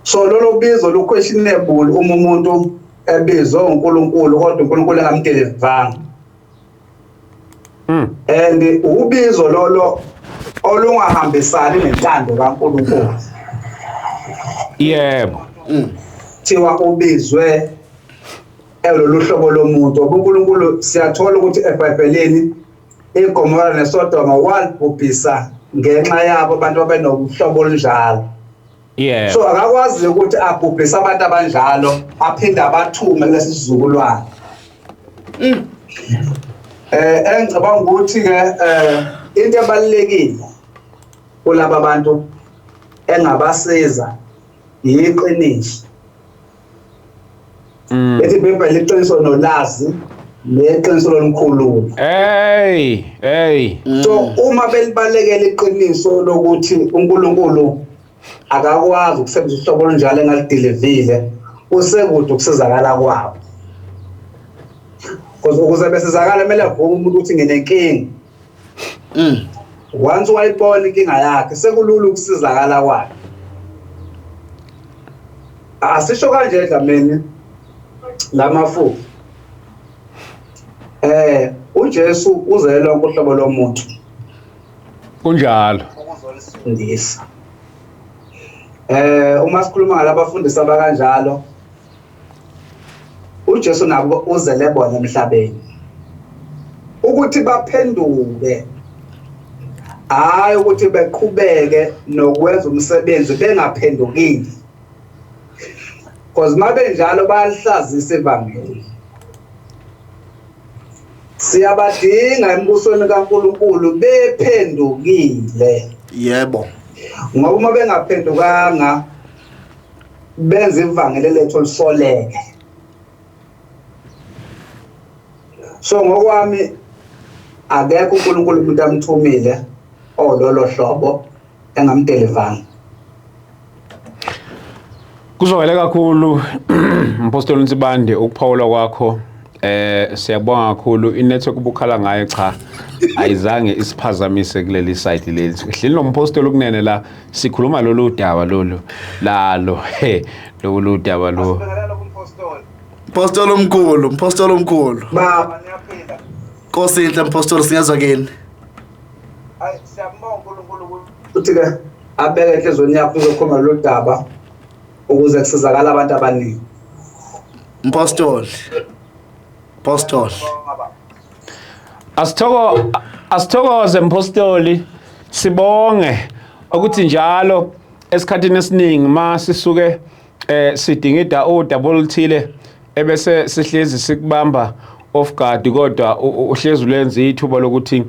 C: So lolo bizo lu questionable uma umuntu ebizwe uNkulunkulu kodwa uNkulunkulu engamdelivanga. And ubizo lolo olungahambisani nentando kaNkulunkulu.
A: Yebo.
C: Thiwa ubizwe elolu hlobo lomuntu. uNkulunkulu siyathola ukuthi eBhayibhelini iGomora neSodoma walibhubhisa ngenxa yabo abantu abenohlobo olunjalo. So akakwazi ukuthi abhubhise abantu abanjalo aphinde abathume kulesi sizukulwane. Engicabanga ukuthi ke into ebalulekile kulaba bantu engabasiza yiqiniso. Ethi iBhayibheli, iqiniso nolazi neqiniso lomkhulula.
A: Hey, hey.
C: So uma belibalekela iqiniso lokuthi uNkulunkulu akakwazi ukusebenzisa uhlobo olunjalo engalidelivile, usekude ukusizakala kwabo. Because ukuze besizakala kumele avume umuntu ukuthi nginenkinga. Once wayibona inkinga yakhe sekulula ukusizakala kwakhe. Asisho kanje Dlamini lamafuphi. uJesu uzele lonke uhlobo lomuntu.
A: Kunjalo.
C: Ukuzolisindisa. Uma sikhuluma ngalabafundisi abakanjalo, uJesu nabo uzele bona emhlabeni ukuthi baphenduke, hayi ukuthi beqhubeke nokwenza umsebenzi bengaphendukile, because mabenjalo bayahlazisa ivangeli. Siyabadinga embusweni kaNkuluNkulu bephendukile.
B: Yebo.
C: Ngoba uma bengaphendukanga benza ivangeli lethu lisoleke. So ngokwami akekho uNkulunkulu umuntu amthumile ololo hlobo engamdelivanga.
A: Kuzwakele kakhulu Mpostoli Nsibande ukuphawula kwakho. Siyabonga kakhulu. Inetwork ubukhala ngayo cha ayizange isiphazamise kuleli site leli. Hleli nompostoli ukunene la sikhuluma lolu daba lolu lalo he lolu daba lo.
B: Mpostoli omkhulu, mpostoli omkhulu.
C: Baba niyaphila.
B: Nkosi inhle mpostoli, siyezwa kini.
C: Hayi siyabonga uNkulunkulu ukuthi ke abeke enhlizweni yakho uzokhuluma lolu daba ukuze kusizakala abantu abaningi.
B: Mpostoli. Mpostoli.
A: Asithokoze mpostoli, sibonge ukuthi njalo esikhathini esiningi ma sisuke sidingida udaba oluthile ebese sihlezi sikubamba off guard, kodwa uhlezi ulenza ithuba lokuthi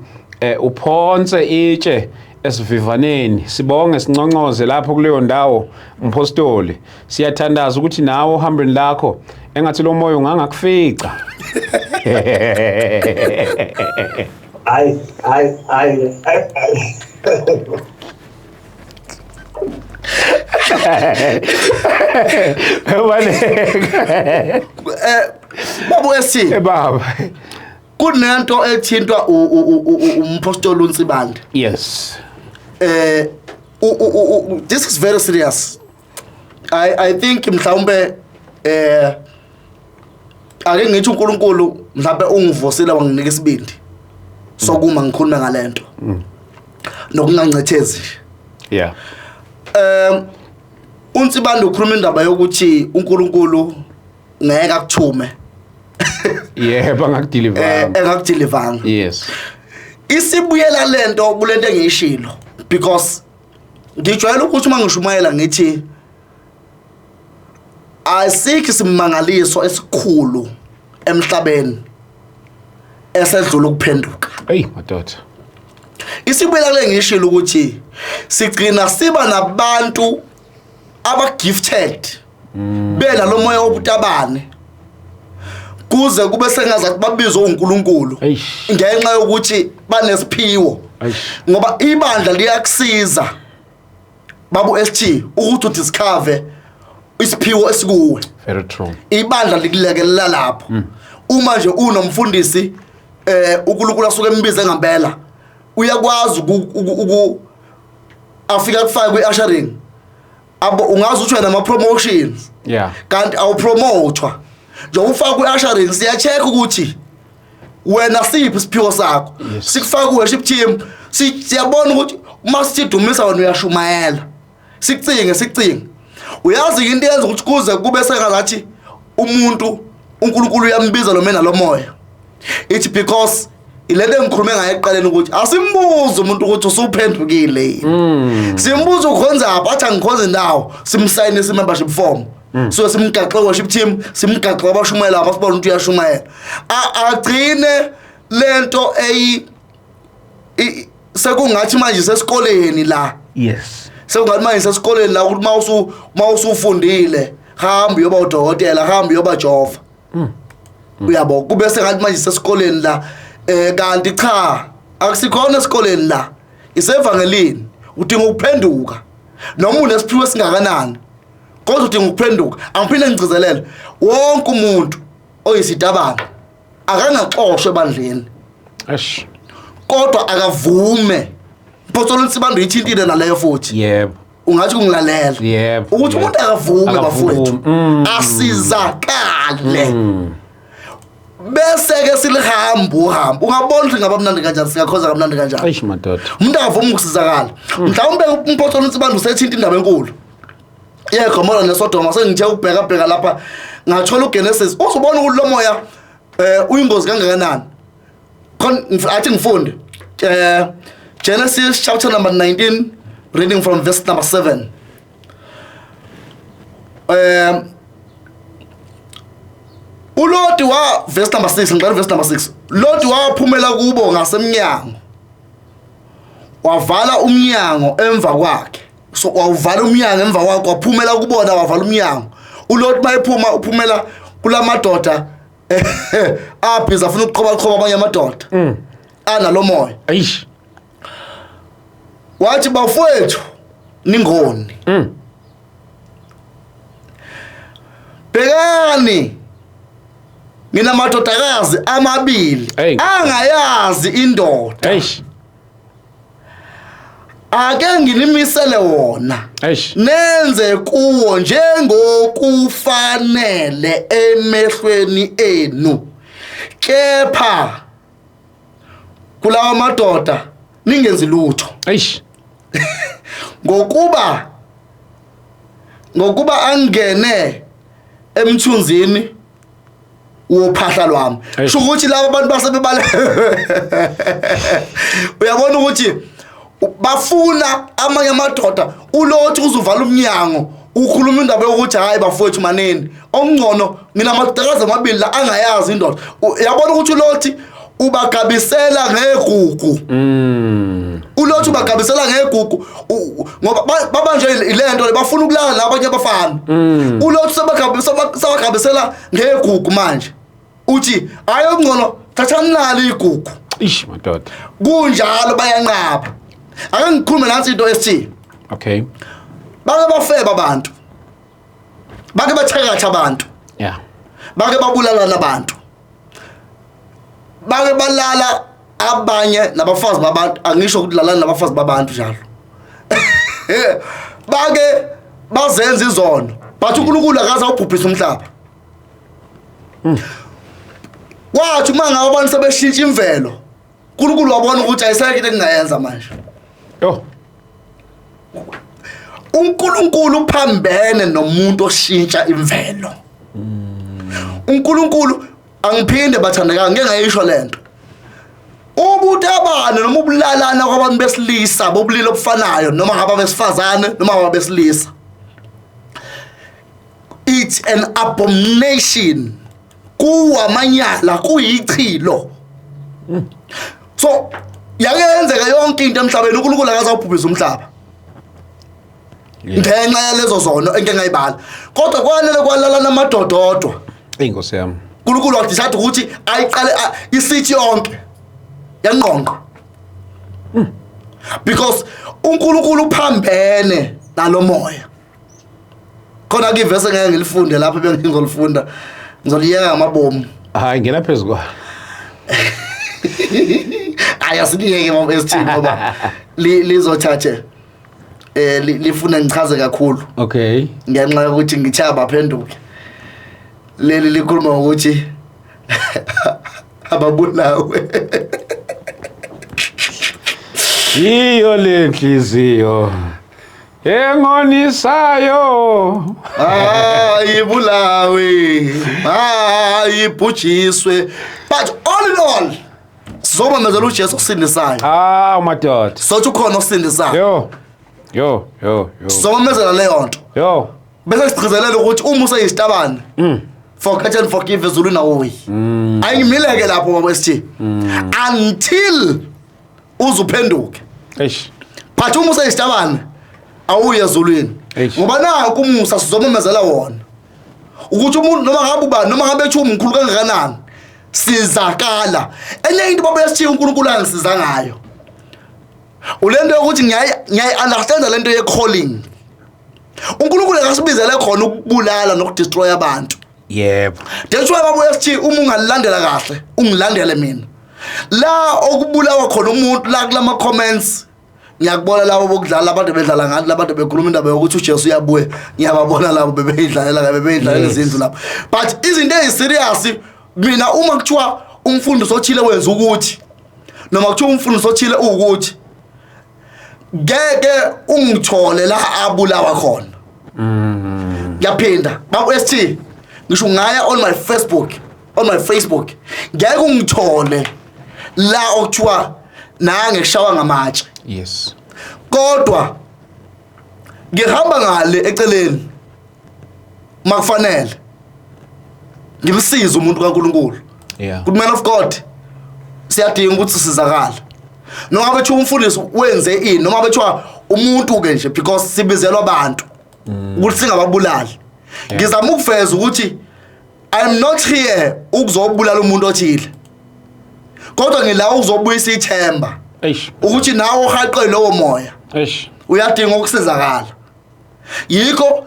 A: uphonse itshe esivivaneni. Sibonge sinconcoze lapho kuleyo ndawo mpostoli. Siyathandaza ukuthi nawe ohambeni lakho engathi lo moya ungangakufica.
C: Hayi hayi hayi.
B: Babu esi.
A: Baba.
B: Kunento ethintwa umpostoli uNsibande.
A: Yes.
B: This is very serious. I think mhlawumbe ake ngithi uNkulunkulu mhlawumbe ungivusile wanginika isibindi sokuma ngikhuluma ngalento. Nokungancethezi.
A: Yeah.
B: uNsibande ukhuluma indaba yokuthi uNkulunkulu ngeke akuthume.
A: Yebo, angakudeliveranga.
B: Engakudeliveranga.
A: Yes.
B: Isibuyela lento kulento engiyishilo because ngijwayele ukuthi uma ngishumayela ngithi asikho isimangaliso esikhulu emhlabeni esedlula ukuphenduka.
A: Hey madoda.
B: Isibuyela kule ngishilo ukuthi sigcina siba nabantu aba gifted bela lo moya wobutabane kuze kube sengazathi babizwe uNkulunkulu ngenxa yokuthi banesiphiwo, ngoba ibandla liyakusiza babu ST ukuthi udiscover isiphiwo esikuwe.
A: Very true.
B: Ibandla likulekelela lapho. Uma nje unomfundisi uNkulunkulu asuke embize ngempela uyakwazi afika kufaka kwi-ushering abo ungazi uthi wena ama promotions.
A: Yeah.
B: Kanti awupromotwa njengoba ufaka kwi-ushering siya-check ukuthi wena siphi isiphiwo sakho. Sikufaka ku-worship team siyabona ukuthi uma sidumisa wena uyashumayela, sicinge uyazi into yenza ukuthi kuze kube sengathi umuntu uNkulunkulu uyambiza lo mena lomoya. It's because ilento engikhulume ngayo ekuqaleni ukuthi asimbuze umuntu ukuthi usuphendukile yini. Simbuze ukhonza apha, athi angikhonze ndawo, simsayinise i-membership form. So simgaxe worship team, simgaxe abashumayela lapha sibona ukuthi uyashumayela. Agcine lento eyi sekungathi manje sesikoleni la.
A: Yes.
B: Sekungathi manje sesikoleni la ukuthi mawusufundile hamba uyoba udokotela, hamba uyoba jova. Uyabo kube sengathi manje sesikoleni la kanti cha akusikhona esikoleni la, isevangelini. Udinga ukuphenduka noma unesiphiwo esingakanani kodwa udinga ukuphenduka. Angiphinde ngigcizelele, wonke umuntu oyisitabane Akangaxoshwa ebandleni.
A: Eish.
B: Kodwa akavume. Mpostoli Nsibande uyithintile naleyo futhi.
A: Yebo.
B: Ungathi kungilalela.
A: Yebo.
B: Ukuthi umuntu akavume bafowethu. Asizakale. Bese ke silihamba uhambo. Ungabona ukuthi ngaba mnandi kanjani, singakhoza kamnandi kanjani.
A: Eish madoda.
B: Umuntu akavuma ukusizakala. Mhlawumbe umpostoli Nsibande usethinta indaba enkulu. YeGomora neSodoma, sengithe ukubheka bheka lapha ngathola uGenesis. Uzobona ukuthi lo moya uyingozi kangakanani. Athi ngifunde. Genesis chapter number 19, reading from verse number 7. uLoti wa verse number 6, ngiqala verse number 6. Loti waphumela kubo ngasemnyango. Wavala umnyango emva kwakhe. So wawuvala umnyango emva kwakhe, waphumela kubona, wavala umnyango. uLoti mayephuma uphumela kulamadoda abhiza afuna ukuqhoba qhoba abanye amadoda. Analomoya.
A: Eish.
B: Wathi bafowethu ningoni. Bhekani nginamadodakazi amabili angayazi indoda.
A: Eish.
B: Ake nginimisele wona.
A: Eish.
B: Nenze kuwo njengokufanele emehlweni enu. Kepha kulawa madoda ningenzi lutho.
A: Eish.
B: Ngokuba angene emthunzini wophahla lwami. Sho ukuthi laba abantu basebebale. Uyabona ukuthi bafuna amanye amadoda. uLothi uzovala umnyango ukhuluma indaba yokuthi hayi bafowethu maneni okungcono nginamadodakazi amabili la angayazi indoda. Uyabona ukuthi uLothi ubagabisela ngegugu. uLothi ubagabisela ngegugu ngoba babanje ilento le bafuna ukulala nabanye abafana. uLothi sebagabisela ngegugu manje. Uthi hayi okungcono thathani nalo igugu.
A: Ish madoda.
B: Kunjalo bayanqaba. Ake ngikhulume nansi into esithi.
A: Okay.
B: Bake bafeba abantu. Bake bathakatha abantu.
A: Yeah.
B: Bake babulalana abantu. Bake balala abanye nabafazi babantu, angisho ukuthi lalana nabafazi babantu njalo. Bake bazenza izono. But uNkulunkulu akaze awubhubhisa umhlaba. Kwathi uma ngabe abantu sebeshintsha imvelo, uNkulunkulu wabona ukuthi ayisekho into engingayenza manje.
A: Yo.
B: uNkulunkulu uphambene nomuntu oshintsha imvelo. uNkulunkulu angiphinde bathandeka ngeke ngayisho lento. Ubutabane noma ubulalana kwabantu besilisa bobulili obufanayo noma ngaba besifazane noma ngaba besilisa. It's an abomination. Kuwamanyala kuyichilo. So yake yonke into emhlabeni uNkulunkulu akaze awubhubhisa umhlaba. Ngenxa yalezo zono engeke ngayibala. Kodwa kwanele kwalalana amadoda odwa.
A: Inkosi yami.
B: uNkulunkulu wadecide ukuthi ayiqale isithi yonke yanqonqa. Because uNkulunkulu uphambene nalomoya. Khona ke ivese ngeke ngilifunde lapho bengizolifunda. Ngizoliyeka ngamabomu.
A: Hayi ngena phezulu kwa.
B: Ayasiliyeke mama ST ngoba lizothathe lifuna ngichaze kakhulu.
A: Okay.
B: Ngenxa yokuthi ngithe baphenduke. Leli likhuluma ngokuthi ababulawe.
A: Iyo lenhliziyo engonisayo
B: ayibulawe, ayibhujiswe. But all in all sizomemezela uJesu osindisayo.
A: Ah madoda.
B: Sothi ukhona osindisayo.
A: Yo. Yo yo yo.
B: Sizomemezela leyo nto.
A: Yo.
B: Bese sigcizelela ukuthi uma useyisitabane forget and forgive ezulwini awuyi. Ayimileke lapho baba ST. Until uzuphenduke.
A: Eish.
B: But uma useyisitabane awuyi ezulwini. Ngoba naku umusa sizomemezela wona. Ukuthi umuntu noma ngabe ubani noma ngabe ethi umkhulu kangakanani sizakala. Enye into baba ST uNkulunkulu angisiza ngayo. Ulento yokuthi ngiyayi understand lento ye calling. uNkulunkulu akasibizele khona ukubulala nokudestroy abantu.
A: Yebo.
B: That's why babo ST, uma ungalilandela kahle, ungilandele mina la okubulawa khona umuntu la kulama comments, ngiyakubona labo bokudlala, abantu bedlala ngathi, labantu bekhuluma indaba yokuthi uJesu uyabuya, ngiyababona labo bebeyidlalela, bebeyidlalela izindlu lapho. But izinto eziserious, mina uma kuthiwa umfundisi othile wenza ukuthi, noma kuthiwa umfundisi othile uwukuthi, ngeke ungithole la abulawa khona. Ngiyaphinda, babo ST, ngisho ungaya on my Facebook, ngeke ungithole la okuthiwa nange kushawa ngamatshe. Kodwa ngihamba ngale eceleni makufanele ngimsize umuntu kaNkuluNkulu. Good man of God, siyadinga ukuthi sisizakale, noma bethiwa umfundisi wenze ini, noma bethiwa umuntu ke nje, because sibizelwa abantu ukuthi singababulali. Ngizama ukuveza ukuthi I'm not here ukuzobulala umuntu othile, kodwa ngila ukuzobuyisa ithemba ukuthi nawe uhaqe lowo moya uyadinga ukusizakala. Yikho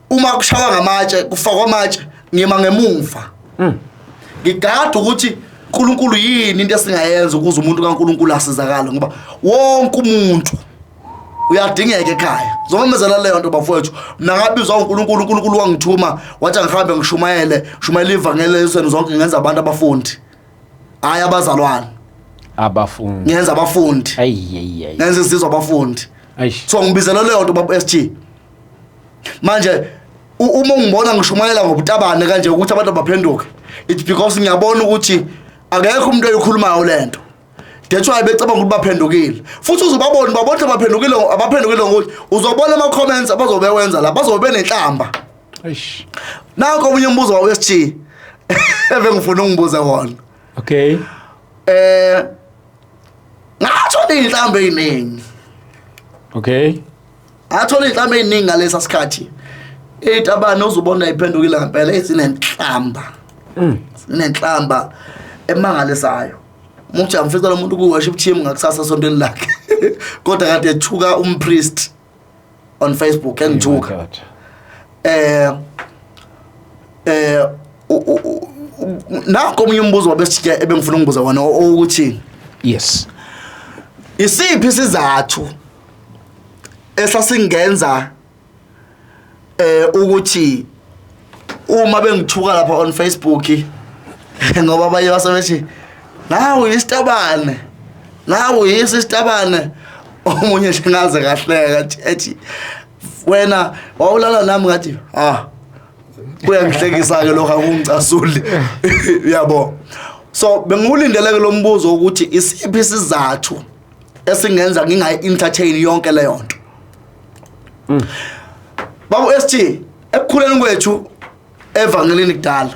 B: uma kushawa ngamatshe, kufakwa amatshe, ngima ngemuva, ngigada ukuthi uNkulunkulu yini into esingayenza ukuze umuntu kaNkulunkulu asizakale, ngoba wonke umuntu uyadingeka ekhaya. Zomemezela leyo nto, bafowethu. Mina ngabizwa uNkulunkulu, uNkulunkulu wangithuma wathi angihambe ngishumayele, shumayela ivangeli ezweni zonke, ngenza abantu abafundi, hayi abazalwane.
A: Abafundi.
B: Ngenza abafundi.
A: Ayi ayi.
B: Ngenza izizwe abafundi. So ngibizela leyo nto, baba SG. Manje uma ungibona ngishumayela ngobutabane kanje ukuthi abantu baphenduke, it's because ngiyabona ukuthi akekho umuntu oyikhulumayo lento. That's why becabanga ukuthi baphendukile, futhi uzobabona, babona baphendukile, abaphendukile, ngokuthi uzobona ama comments abazobe wenza la, bazobe benenhlamba. Nanko omunye umbuzo wa SG ebengifuna ungibuze wona. Ngathola inhlamba eziningi. Ngathola inhlamba eziningi ngalesa sikhathi. Itabane uzubona iphendukile ngempela ezinenhlamba. Sinenhlamba emangalisayo. Umuntu amfica lo muntu ku worship team ngakusasa sontweni lakhe, kodwa kade ethuka umpriest on Facebook, engithuka.
A: Oh my God.
B: Nakho omunye umbuzo wabesithe ebengifuna ungibuza wona ukuthi isiphi isizathu esasingenza ukuthi uma bengithuka lapha on Facebook, ngoba abanye basebethi nawe isitabane, nawe yisitabane, omunye nje ngaze kahleka ethi wena wawulala nami, ngathi ah, kuyangihlekisa ke lokho, akungicasuli, uyabo. So bengiwulindeleke lo mbuzo ukuthi isiphi isizathu esingenza ngingayi entertain yonke leyo nto. Babo ST, ekukhuleni kwethu evangelini kudala,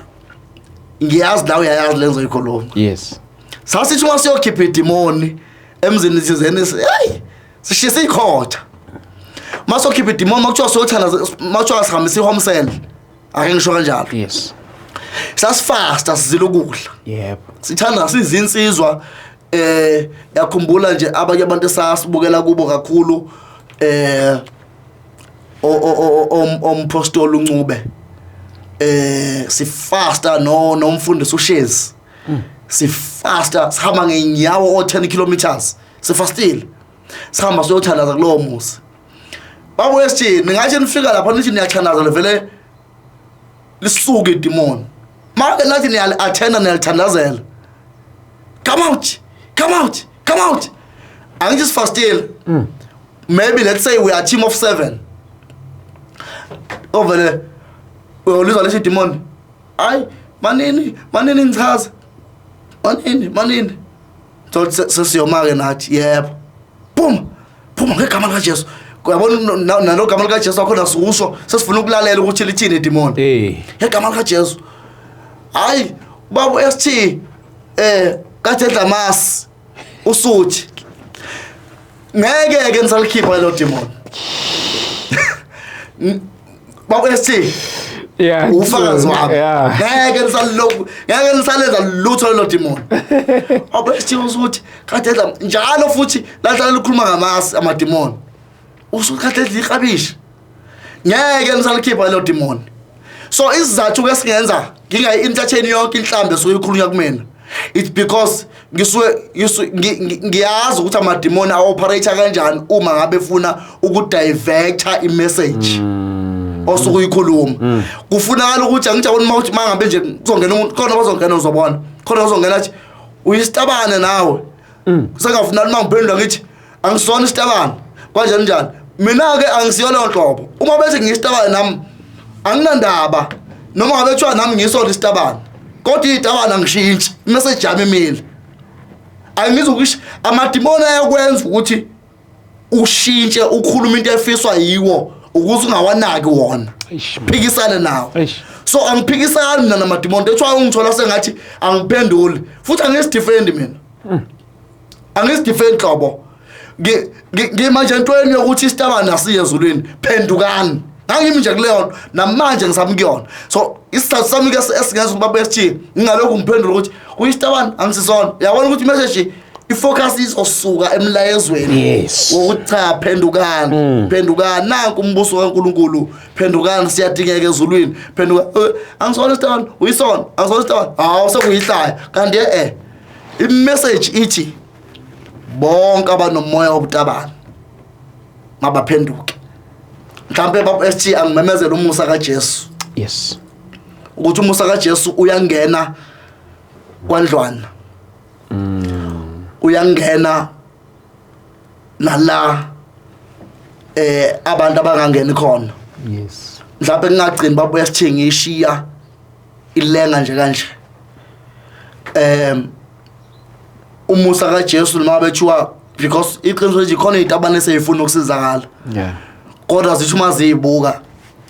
B: ngiyazi la uyayazi lenzo ikhuluma, sasithi uma siyokhipha idimoni emzini thizeni, hey, sishisa ikhotha masokhipha idimoni, makuthiwa siyothanda, makuthiwa sihambisa ihome cell, ake ngisho kanjalo. Sasifasta, sizila ukudla, sithanda sizinsizwa. Yakhumbula nje abanye abantu esasibukela kubo kakhulu, ompostoli uNcube, sifasta no nomfundisi uShezi, sifasta, sihamba ngeenyawo o 10 kilometers, sifastile, sihamba siyothandaza kulowo muzi. Babuye sithi ningathi nifika lapha nithi niyathandaza, vele lisuke idimoni. Make nathi niyali-attenda, niyalithandazela, come out, come out, come out. Angithi sifastile, maybe let's say we are a team of seven, ovele uyolizwa lesi demon, hayi manini, manini, ngichaza, manini, manini. So sesiyoma-ke nathi, yebo, phuma, phuma ngegama likaJesu. Uyabona, nalo gama likaJesu wakhona siwusho sesifuna ukulalela ukuthi lithini idimoni. Ngegama likaJesu. Hayi, baba ST, kade edla masi usuthi ngeke ke nisalikhipha lelo demon. Baba ST, ufakazi wami, ngeke nisalokhu, ngeke nisalenza lutho lelo demon. Baba ST, usuthi kade edla njalo, futhi lahlala likhuluma ngamasi amademon, usuthi kade edla iklabishi, ngeke nisalikhipha lelo demon. So isizathu ke singenza ngingayi-entertain yonke inhlambi esuke ikhulunywa kumina, it's because ngisuke ngiyazi ukuthi amadimoni a-operate kanjani uma ngabe efuna ukudiverta imessage osuke uyikhuluma. Kufunakala ukuthi angijabuli uma uthi mangabe nje kuzongena umuntu khona, bazongena, uzobona khona bazongena athi uyisitabane nawe. Sengafunani uma ngiphendula ngithi angisona isitabane kanjani njani. Mina-ke angisiyona leyo nhlobo. Uma bethi ngiyisitabane nami anginandaba, noma ngabe kuthiwa nami ngisona isitabane, kodwa iyitabane angishintshi, imessage yami imile. Angizukusho amadimoni ayakwenza ukuthi ushintshe ukhuluma into efiswa yiwo ukuze ungawanaki wona.
A: Eish, man.
B: Phikisane nawo.
A: Eish.
B: So angiphikisani mina namadimoni. That's why ungithola sengathi angiphenduli futhi angisidefendi mina, angisidefendi hlobo. Ngimanje entweni yokuthi isitabane asiye ezulwini, phendukani. Ngangimi nje kuleyo nto, namanje ngisami kuyona. So isizathu sami ke esingenza ukuthi babuye sithi ngingalokhu ngiphendula ukuthi uyisitabane angisisona, uyabona ukuthi imessage ifocus izosuka emlayezweni wokuthi cha, phendukani, phendukani, nanku umbuso kaNkuluNkulu, phendukani, siyadingeka ezulwini, phenduka. Angisona isitabane, uyisona, angisona isitabane, hawu sekuyihlaya. Kanti imessage ithi bonke abanomoya wobutabane mabaphenduke. Mhlambe baba ST, angimemezela umusa kaJesu ukuthi umusa kaJesu uyangena kwandlwana, uyangena nala abantu abangangeni khona. Mhlawumbe kungagcini babuya sithi ngishiya ilenga nje kanje. Umusa kaJesu noma bethiwa, because iqiniso nje khona izitabane eseyifuna ukusizakala, kodwa zithi uma ziyibuka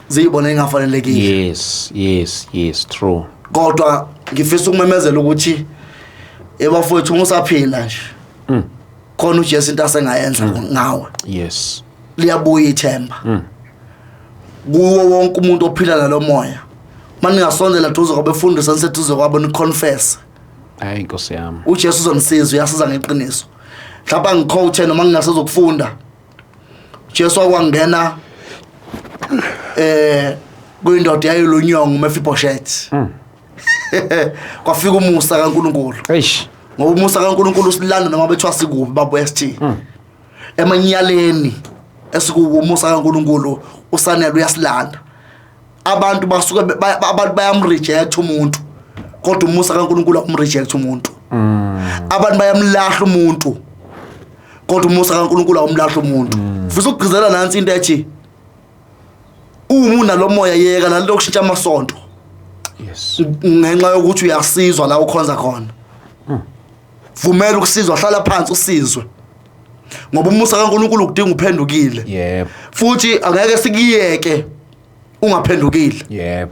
B: ziyibona ingafanelekile.
A: Yes, true.
B: Kodwa ngifisa ukumemezela ukuthi ebafowethu, uma usaphila nje, khona uJesu into asengayenza ngawe. Liyabuya ithemba kuwo wonke umuntu ophila nalomoya. Maningasondela duze kwabefundisi, niseduze kwabo, niconfess.
A: Hayi Nkosi yami.
B: uJesu uzonisiza, uyasiza ngeqiniso. Mhlawumbe angiquote noma ngingasezokufunda, Jesu wakwangena kuyindoda yayilunyongo uMephibosheth, kwafika umusa kaNkuluNkulu.
A: Eish.
B: Ngoba umusa kaNkuluNkulu usilanda noma bethiwa sikubi, babo ST, emanyaleni esikuwo, umusa kaNkuluNkulu usanele, uyasilanda. Abantu basuke abantu bayamreject umuntu, kodwa umusa kaNkuluNkulu awumreject umuntu. Abantu bayamlahla umuntu, kodwa umusa kaNkuluNkulu awumlahla umuntu. Futhi ukugqizela nansi into ethi uma unalomoya, yeka nalento yokushintsha amasonto ngenxa yokuthi uyasizwa la ukhonza khona. Vumela ukusizwa, hlala phansi usizwe, ngoba umusa kaNkuluNkulu kudinga uphendukile. Futhi angeke sikiyeke ungaphendukile.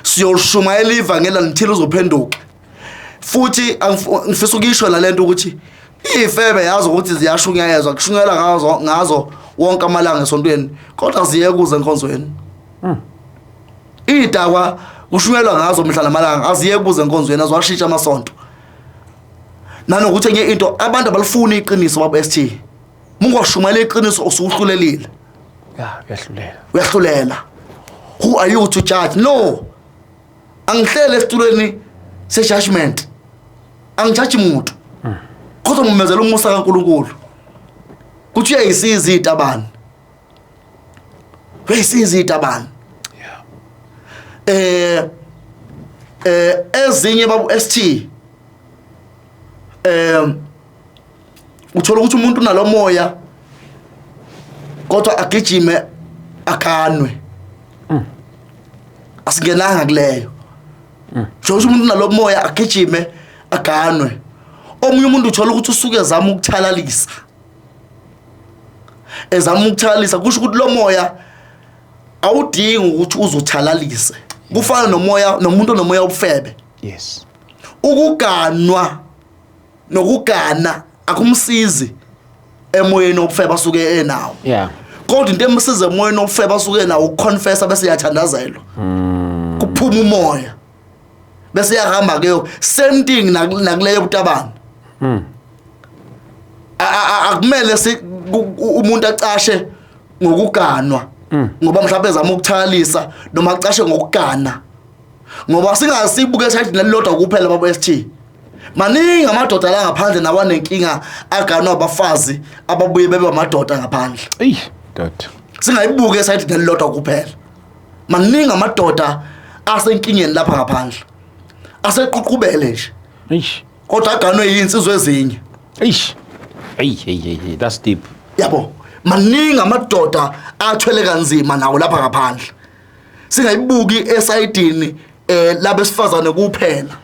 B: Siyolishumayela ivangeli until uzophenduka. Futhi ngifisa ukuyisho nalento ukuthi iy'febe yazi ukuthi ziyashunyayezwa, kushunyayelwa ngazo wonke amalanga esontweni, kodwa ziye kuze enkonzweni. Iy'dakwa kushunyayelwa ngazo mihla namalanga, aziye kuze enkonzweni, aziwashintsha amasonto. Nanokuthi enye into, abantu abalifuni iqiniso, baba ST. Mungwashumayela iqiniso usuhlulelile.
A: Ya, uyahlulela.
B: Uyahlulela. Who are you to judge? No, angihlele esitulweni se-judgment, angijaji muntu, kodwa ngimemezela umusa kaNkuluNkulu kuthi uyayisiza izitabane, uyayisiza izitabane. Ezinye babu ST, uthola ukuthi umuntu unalomoya kodwa agijime aganwe. Asingenanga kuleyo nje, ukuthi umuntu unalomoya agijime aganwe. Omunye umuntu uthola ukuthi usuke ezama ukuthalalisa, ezama ukuthalalisa, kusho ukuthi lo moya awudingi ukuthi uzuthalalise. Kufana nomoya nomuntu onomoya obufebe. Ukuganwa nokugana akumsizi emoyeni obufebe asuke enawo. Kodwa into emsiza emoyeni obufebe asuke nawo ukuconfessa, bese iyathandazelwa, kuphuma umoya, bese iyahamba ke. Same thing nakuleyo butabane. Akumele umuntu acashe ngokuganwa. Ngoba mhlawumbe ezama ukuthalisa noma acashe ngokugana. Ngoba singasibuke esayidini elilodwa kuphela babo ST. Maningi amadoda la ngaphandle nawanenkinga aganwa abafazi ababuye bebe amadoda ngaphandle.
A: Eyi doda.
B: Singayibuke esayidini elilodwa kuphela. Maningi amadoda asenkingeni lapha ngaphandle. Aseququbele nje.
A: Eish.
B: Kodwa aganwe yinsizwe ezinye.
A: Eish. Hey hey hey hey, that's deep.
B: Yabo, maningi amadoda athwele kanzima nawo lapha ngaphandle. Singayibuki esayidini labesifazane kuphela.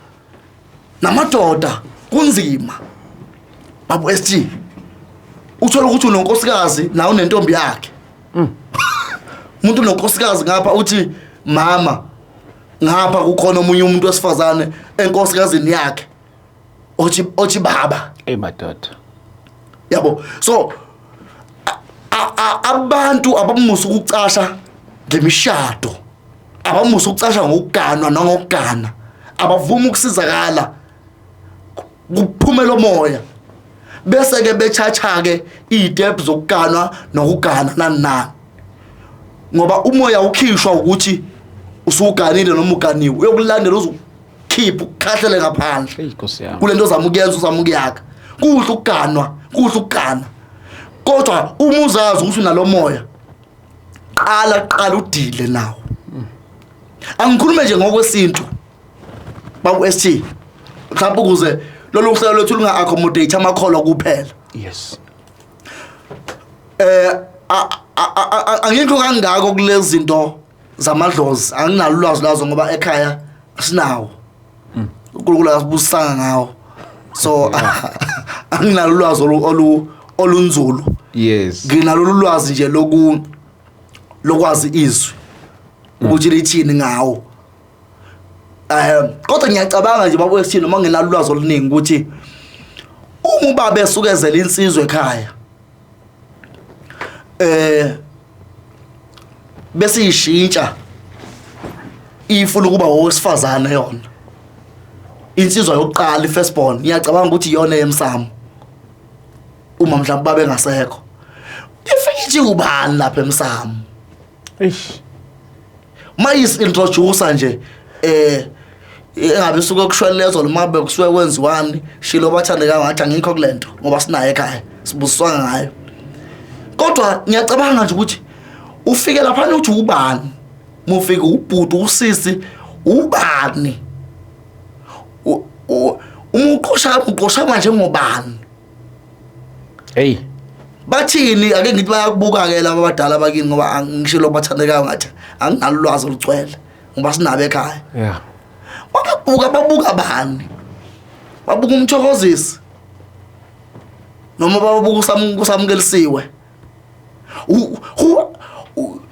B: Namadoda kunzima. Babu SG. Uthola ukuthi unonkosikazi nawe unentombi yakhe. Umuntu unonkosikazi ngapha uthi mama ngapha kukhona omunye umuntu wesifazane enkosikazini yakhe othi baba.
A: Hey madoda.
B: Yabo, so abantu abamusa ukucasha ngemishado, abamusa ukucasha ngokuganwa nangokugana, abavuma ukusizakala kuphumela umoya bese ke bechacha ke izitep zokuganwa nokugana nani nani, ngoba umoya ukhishwa ukuthi usuganile noma uganiwe, uyokulandela uzokhipha ukukhahlele ngaphandle.
A: Hey Nkosi yami.
B: Kulento ozama ukuyenza, uzama ukuyakha. Kuhle ukuganwa, kuhle ukugana, kodwa uma uzazi ukuthi unalomoya, qala udile nawo. Angikhulume nje ngokwesintu babu ST, mhlawumbe ukuze lolu hlelo lwethu lunga accommodate amakholwa kuphela.
A: Yes.
B: Angikho kangako kulezi zinto zamadlozi, anginalo ulwazi lazo ngoba ekhaya sinawo. uNkulunkulu akasibusanga ngawo. So anginalo ulwazi olunzulu.
A: Yes.
B: Nginalo ulwazi nje lokwazi izwi ukuthi lithini ngawo. Kodwa ngiyacabanga nje babuye sithini noma nginalo ulwazi oluningi ukuthi uma ubaba esukezela insizwe ekhaya bese ishintsha ifuna ukuba owesifazane yona. Insizwa yokuqala ifirstborn ngiyacabanga ukuthi iyona emsamo uma mhlawumbe babe ngasekho. Ifike ithi ubani lapha emsamo?
A: Eish.
B: Mayis introducer nje engabe suke kushwelezwa noma bekusuke kwenziwani, shilo bathandeka ngathi angikho kulento ngoba sinaye ekhaya sibusiswa ngayo. Kodwa ngiyacabanga nje ukuthi ufike lapha uthi ubani, mufike ubhuti usisi ubani, uma uqosha manje ngobani?
A: Hey
B: bathini? Ake ngithi bayakubuka ke laba abadala bakini ngoba angishilo bathandekayo ngathi anginalo ulwazi olugcwele ngoba sinabo ekhaya.
A: Yeah.
B: Babuka babuka bani? Babuka umthokozisi noma babuka usamukelisiwe?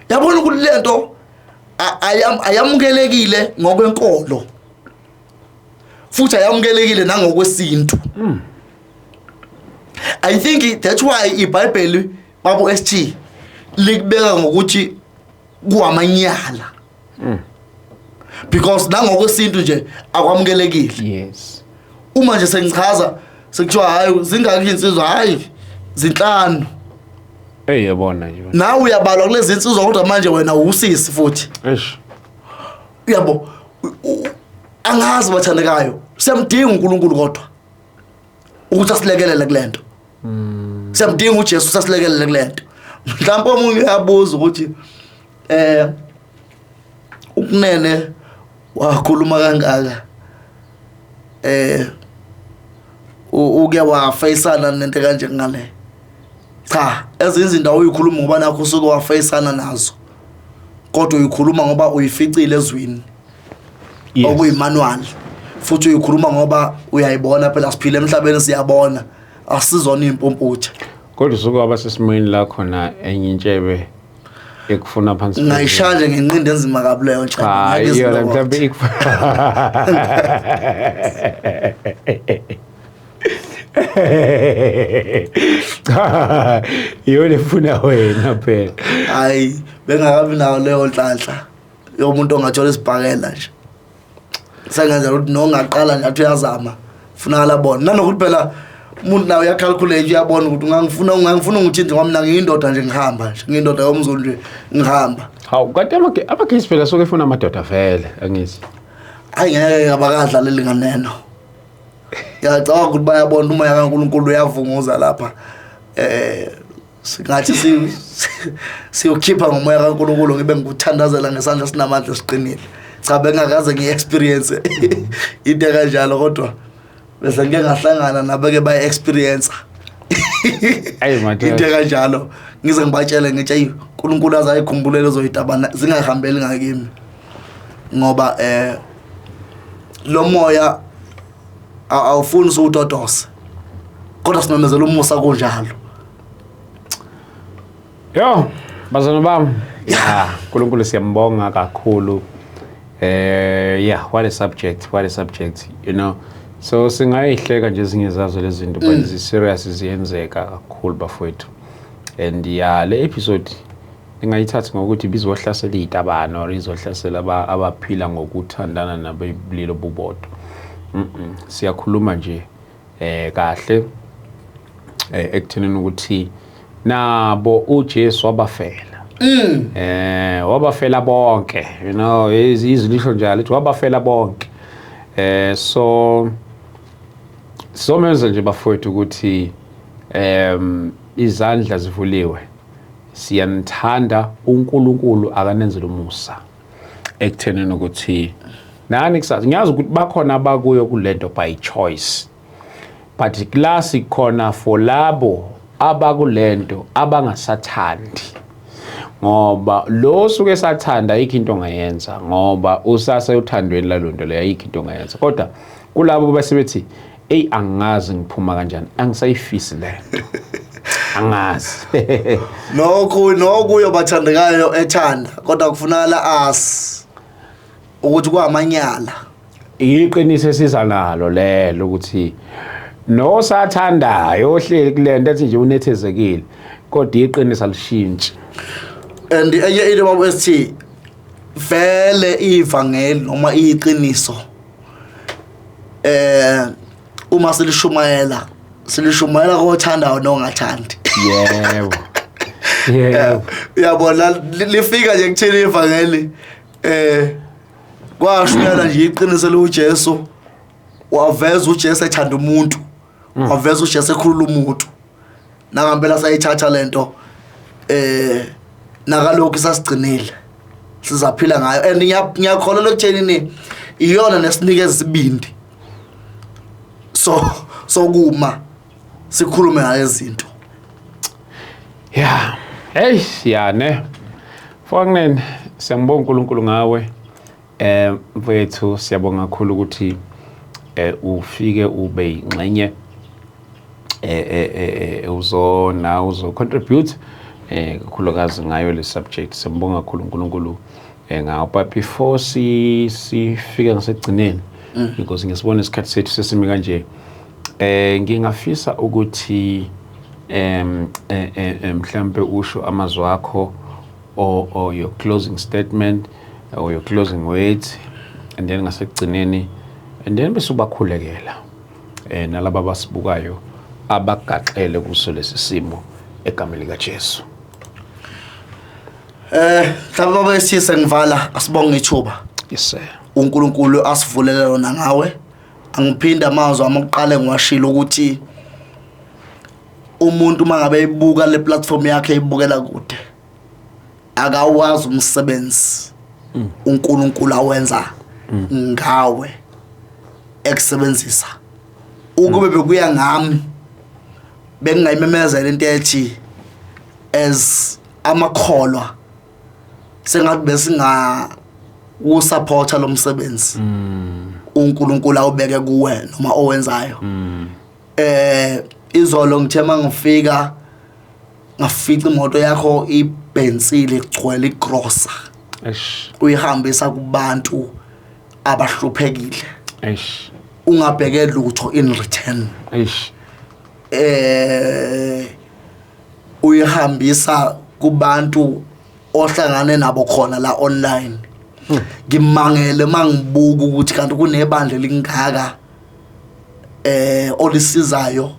B: Yabona ukuthi lento ayamukelekile ngokwenkolo futhi ayamukelekile nangokwesintu. I think that's why iBhayibheli babo ST likubeka ngokuthi kuwamanyala. Because nangokwesintu nje akwamukelekile.
A: Yes.
B: Uma nje sengichaza sekuthiwa hayi zingaki insizwa, hayi zinhlanu.
A: Hey yabona nje.
B: Nawe uyabalwa kulezi insizwa kodwa manje wena usisi futhi.
A: Eish.
B: Yabo angazi bathandekayo. Siyamdinga uNkulunkulu kodwa ukuthi asilekelele kulento. Siyamdinga uJesu sasilekelele kulento. Mhlawumbe omunye uyabuza ukuthi ukunene wakhuluma kangaka uke wafeyisana nento kanje ngale. Cha, ezinye izinto uyikhuluma ngoba nakho usuke wafeyisana nazo, kodwa uyikhuluma ngoba uyificile ezwini. Okuyimanual, futhi uyikhuluma ngoba uyayibona phela siphila emhlabeni siyabona, asizona impumputhe.
A: Kodwa usuke waba sesimweni la khona enye intshebe ekufuna phansi.
B: Ngayishaya nje ngenqindi enzima kabi leyo ntshebe.
A: Hayi yona mhlawumbe ikufuna. Cha, iyona efuna wena phela.
B: Hayi, bengakabi nayo leyo nhlanhla yomuntu ongathola isibhakela nje. Sengenza ukuthi nongaqala nje athi uyazama, funakala bona. Nanokuthi phela Umuntu nawe uyacalculate, uyabona ukuthi ungangifuna ungithinta, ngoba mina ngiyindoda nje, ngihamba nje, ngiyindoda yomZulu nje, ngihamba.
A: Hawu, kanti ama-gays phela suke efuna amadoda vele, angithi?
B: Hayi, ngeke, abakadlaleli nganeno. Ngiyacabanga ukuthi bayabona umoya kaNkulunkulu uyavunguza lapha. Singathi siyokhipha ngomoya kaNkulunkulu, ngibe ngikuthandazela ngesandla sinamandla esiqinile. Cha, bengakaze ngiyi-experience into kanjalo, kodwa bese ngike ngahlangana nabeke bayi-experience
A: Ayi madoda.
B: into kanjalo, ngize ngibatshele ngithi, ayi, uNkulunkulu azayikhumbulele zoyitabana zingahambeli ngakimi, ngoba lo moya awufuni usuwutotose, kodwa simemezela umusa kunjalo.
A: Yo, bazalwane bami. Yeah, uNkulunkulu siyambonga kakhulu. Yeah, what a subject, what a subject. So singayihleka nje ezinye zazo lezi zinto, but zi serious, ziyenzeka kakhulu, bafowethu. And yeah, le episode ngingayithathi ngokuthi bizohlasela izitabane or izohlasela abaphila ngokuthandana nabebulili obubodwa. Siyakhuluma nje kahle ekuthenini ukuthi nabo uJesu wabafela. Wabafela bonke, izwi lisho njalo, lithi wabafela bonke. So somenza nje, bafowethu, ukuthi izandla zivuliwe. Siyanithanda, uNkulunkulu akanenzele umusa ekuthenini ukuthi nani kusasa ngiyazi ukuthi bakhona abakuyo kulento by choice, but class khona for labo abakulento abangasathandi, ngoba lo suke esathanda ayikho into ongayenza, ngoba usase uthandweni lalonto leyo, ayikho into ongayenza. Kodwa kulabo bese bethi, "Eyi, angazi ngiphuma kanjani, angisayifisi lento, angazi."
B: Nokho nokuyo bathandekayo ethanda, kodwa kufunakala as ukuthi kwamanyala.
A: Iqiniso esiza nalo lelo ukuthi nosathandayo ohleli kulento ethi nje unethezekile, kodwa iqiniso alishintshi.
B: And enye into, babo, esithi vele ivangeli noma iqiniso, uma silishumayela, silishumayela kothandayo nongathandi.
A: Yebo.
B: Uyabona, lifika nje kuthini ivangeli, kwashunyana nje iqiniso loJesu, waveza uJesu ethanda umuntu, waveza uJesu ekhulula umuntu. Nangampela sayithatha lento, nakalokhu sasigcinile, sizaphila ngayo, and ngiyakholelwa ekuthenini iyona nesinikeza isibindi so sokuma sikhulume ngale zinto.
A: Yeah. Hey, ya ne. Mfokanene, siyambonga uNkulunkulu ngawe. Mfowethu, siyabonga kakhulu ukuthi ufike ube ingxenye, uzo na uzo contribute kakhulukazi ngayo le subject. Siyambonga kakhulu uNkulunkulu ngawo. But before si sifike ngasekugcineni, because ngisibona isikhathi sethu sesimi kanje, ngingafisa ukuthi mhlambe usho amazwi akho or your closing statement or your closing words, and then ngasekugcineni, and then bese ubakhulekela nalabo abasibukayo abagaxele kuso lesi simo, egameni lika Jesu.
B: Mhlawumbe, baba, esise ngivala, asibonge ithuba
A: Yes sir.
B: uNkulunkulu asivulele lona ngawe. Angiphinda amazwi ami okuqala ngiwashilo, ukuthi umuntu mangabe ebuka le platform yakhe, ibukela kude, akawazi umsebenzi uNkulunkulu awenza ngawe ekusebenzisa. Ukube bekuya ngami, bengingayimemezela into ethi as amakholwa sengathi besinga usupporta lo msebenzi uNkulunkulu awubeke kuwe noma owenzayo. Izolo ngithe mangifika, ngafica imoto yakho ibhensile, igcwele igrosa,
A: Eish.
B: uyihambisa kubantu abahluphekile,
A: Eish.
B: ungabheke lutho in return.
A: Eish.
B: Uyihambisa kubantu ohlangane nabo khona la online. Ngimangele mangibuka ukuthi kanti kunebandla lingaka olisizayo.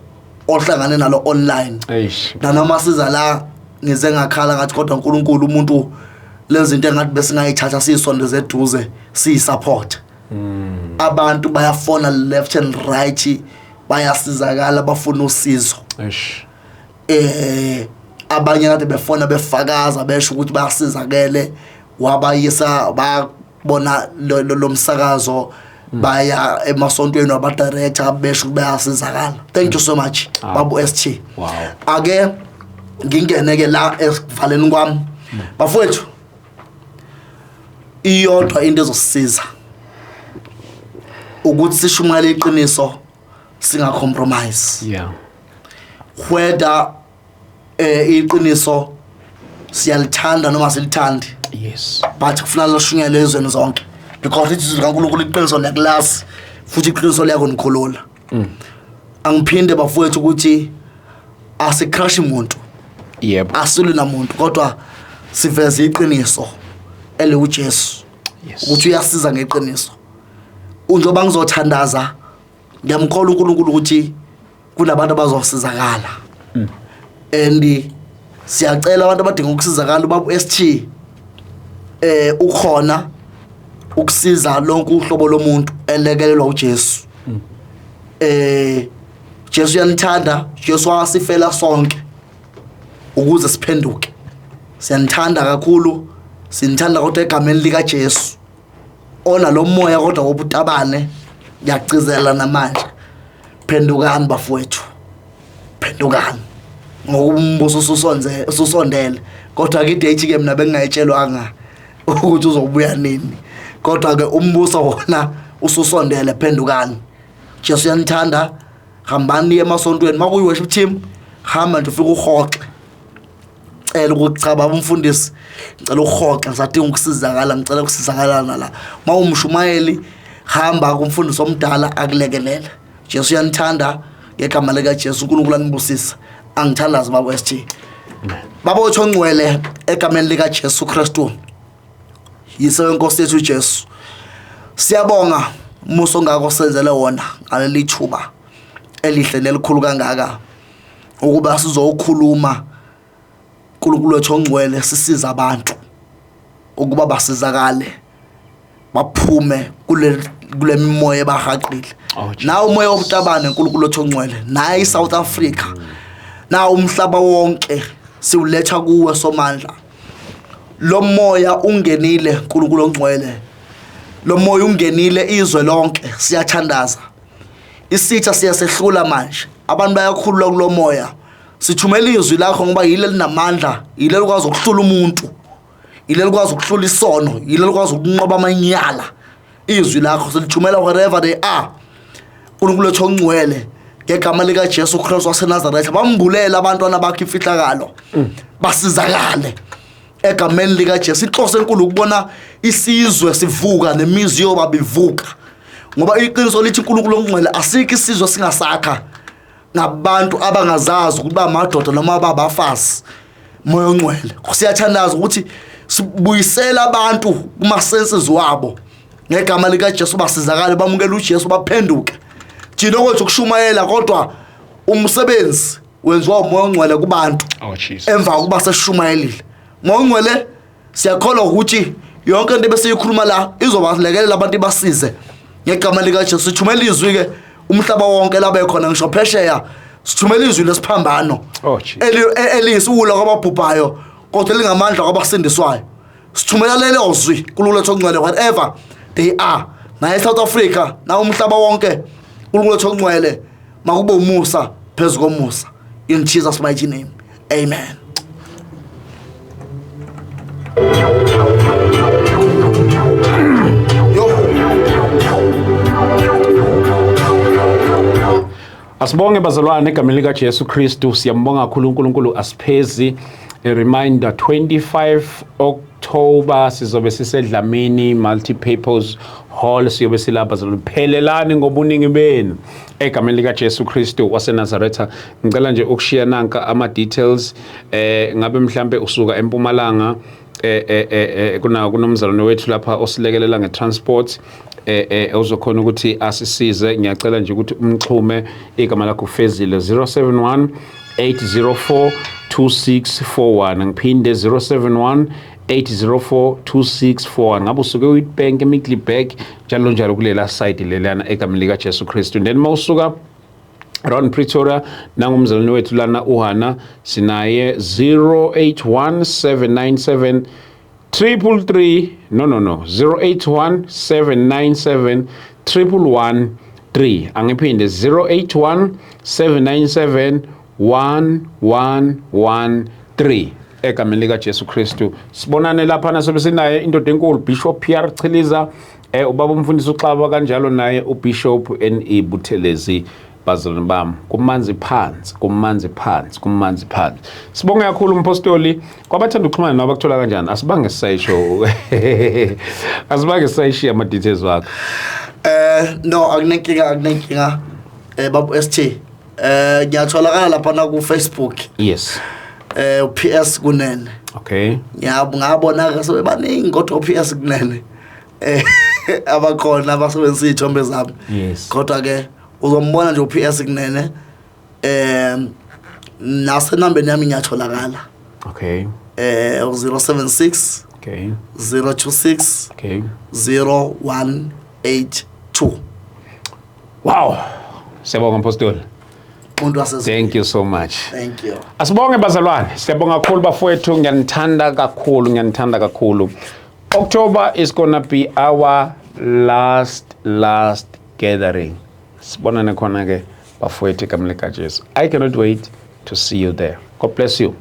B: ohlangane nalo online.
A: Eish.
B: Nanoma siza la ngize ngakhala ngathi kodwa uNkulunkulu umuntu lezi zinto engathi besingayithatha siyisondeze eduze siyisupport. Abantu bayafona left and right, bayasizakala, bafuna usizo.
A: Eish.
B: Abanye kade befona befakaza besho ukuthi bayasizakele, wabayisa babona lo msakazo, baya emasontweni waba-director besho ukuthi bayasizakala. Thank you so much, Babu ST.
A: Wow.
B: Ake ngingene ke la esivaleni kwami bafowethu, iyodwa into ezosisiza ukuthi sishumayele iqiniso, singa compromise. Whether iqiniso siyalithanda noma silithandi, but kufuna lishunyelwe ezweni zonke, because izwi likaNkulunkulu iqiniso neklasi, futhi iqiniso liyakunikhulula. Angiphinde bafowethu ukuthi asicrush umuntu, asilwi namuntu, kodwa siveze iqiniso eliwuJesu, ukuthi uyasiza ngeqiniso. Njengoba ngizothandaza, ngiyamkholwa uNkulunkulu ukuthi kunabantu abazosizakala, and siyacela abantu abadinga ukusizakala, ubaba ST ukhona ukusiza lonke uhlobo lomuntu elekelelwa uJesu. Jesu uyanithanda, Jesu wasifela sonke ukuze siphenduke. Siyanithanda kakhulu, sinithanda kodwa egameni lika Jesu. Ona lo moya kodwa wobutabane, ngiyacizela namanje, phendukani bafowethu, phendukani ngoba umbuso ususondele. Kodwa ke idate ke mina bengingayitshelwanga ukuthi uzobuya nini, kodwa ke umbuso wona ususondele, phendukani. Jesu uyanithanda, hambani emasontweni, makuyi worship team hamba nje ufike uhoxe, cela ukuchaba umfundisi, ngicela uhoxe, ngisadinga ukusizakala, ngicela ukusizakala la. Mawumshumayeli hamba kumfundisi omdala akulekelele. Jesu uyanithanda, ngegama lika Jesu uNkulunkulu anibusise. Angithandazi baba ST. Baba wethu ongcwele, egameni lika Jesu Kristu, yise wenkosi yethu uJesu, siyabonga umusa ongako senzele wona ngaleli thuba elihle nelikhulu kangaka ukuba sizokhuluma. uNkulunkulu wethu ongcwele, sisiza abantu ukuba basizakale, baphume kule mimoya ebahaqile.
A: Oh, Jesus.
B: Nawo umoya wobutabane, uNkulunkulu wethu ongcwele, naye iSouth Africa, nawo umhlaba wonke siwuletha kuwe somandla. Lo moya ungenile, uNkulunkulu ongcwele, lo moya ungenile izwe lonke. Siyathandaza, isitha siyasehlula manje, abantu bayakhululwa kulo moya. Sithumela izwi lakho ngoba yile linamandla, yile likwazi ukuhlula umuntu, yile likwazi ukuhlula isono, yile likwazi ukunqoba amanyala. Izwi lakho silithumela wherever they are, uNkulunkulu wethu ongcwele, ngegama lika Jesu Kristu waseNazaretha. Bambulela abantwana bakho imfihlakalo, basizakale egameni lika Jesu. Inhloso enkulu ukubona isizwe sivuka nemizi yobaba ivuka, ngoba iqiniso lithi uNkulunkulu ongcwele asikho isizwe singasakha ngabantu abangazazi ukuthi bamadoda noma babafazi. Moya ongcwele, siyathandaza ukuthi sibuyisela abantu kuma senses wabo ngegama lika Jesu, basizakale, bamukele uJesu, baphenduke. Thina kwethu ukushumayela, kodwa umsebenzi wenziwa umoya ongcwele kubantu
A: Oh Jesus.
B: emva kokuba sesishumayelile. Moya ongcwele, siyakholwa ukuthi yonke into ebesiyikhuluma la izobalekelela abantu, ibasize ngegama lika Jesu. Sithumela izwi ke umhlaba wonke labe khona, ngisho phesheya, sithumela izwi lesiphambano
A: Oh Jesus.
B: Eliyisiwula kwababhubhayo kodwa elingamandla kwabasindiswayo. Sithumela lelo zwi, uNkulunkulu wethu ongcwele, whatever they are, naye South Africa na umhlaba wonke. uNkulunkulu wethu ongcwele, makube umusa phezu komusa, in Jesus mighty name, amen. Yo.
A: Asibonge bazalwane egameni lika Jesu Kristu. Siyambonga kakhulu uNkulunkulu asiphezi. A reminder, 25 October sizobe sisedlamini Multi-Purpose Hall, siyobe silapha bazalwane. Phelelani ngobuningi benu egameni lika Jesu Kristu waseNazaretha. Ngicela nje ukushiya nanka ama details, ngabe mhlambe usuka eMpumalanga, Kuna kunomzalwane wethu lapha osilekelela ngetransport ozokhona ukuthi asisize. Ngiyacela nje ukuthi umxhume, igama lakho Fezile, 071 804 2641. Ngiphinde, 071 804 2641. Ngabe usuke eWitbank, eMiddelburg, njalo njalo kulela side lelana, egameni lika Jesu Kristu. Then mawusuka around Pretoria, nangumzalwane wethu lana uHana, sinaye 081 797 333, no, 081 797 1113. Angiphinde, 081 797 1113, egameni lika Jesu Kristu. Sibonane lapha nasobe sinaye indoda enkulu, Bishop PR Chiliza, ubaba umfundisi uXaba, kanjalo naye uBishop NE Buthelezi. Bazalwane bami, kumanzi phansi, kumanzi phansi, kumanzi phansi. Sibonge kakhulu, umpostoli. Kwabathanda ukuxhumana nawe bakuthola kanjani? Asibange sisayisho, asibange sisayishiya ama-details wakho.
B: No, akunenkinga, akunenkinga, babu ST. Ngiyatholakala lapha na ku Facebook. PS Kunene. Ngiyabo ngabona ke sebebaningi, kodwa uPS Kunene abakhona abasebenzisa izithombe zami. Kodwa ke uzombona nje uPS Kunene. Nasenambeni yami ngiyatholakala. 076 026 0182.
A: Wow, siyabonga, mpostoli.
B: Umuntu wasezulwini.
A: Thank you so much.
B: Thank you.
A: Asibonge, bazalwane. Siyabonga kakhulu, bafowethu. Ngiyanithanda kakhulu, ngiyanithanda kakhulu. October is gonna be our last last gathering. Sibonane khona ke, bafowethu, egameni likaJesu. I cannot wait to see you there. God bless you.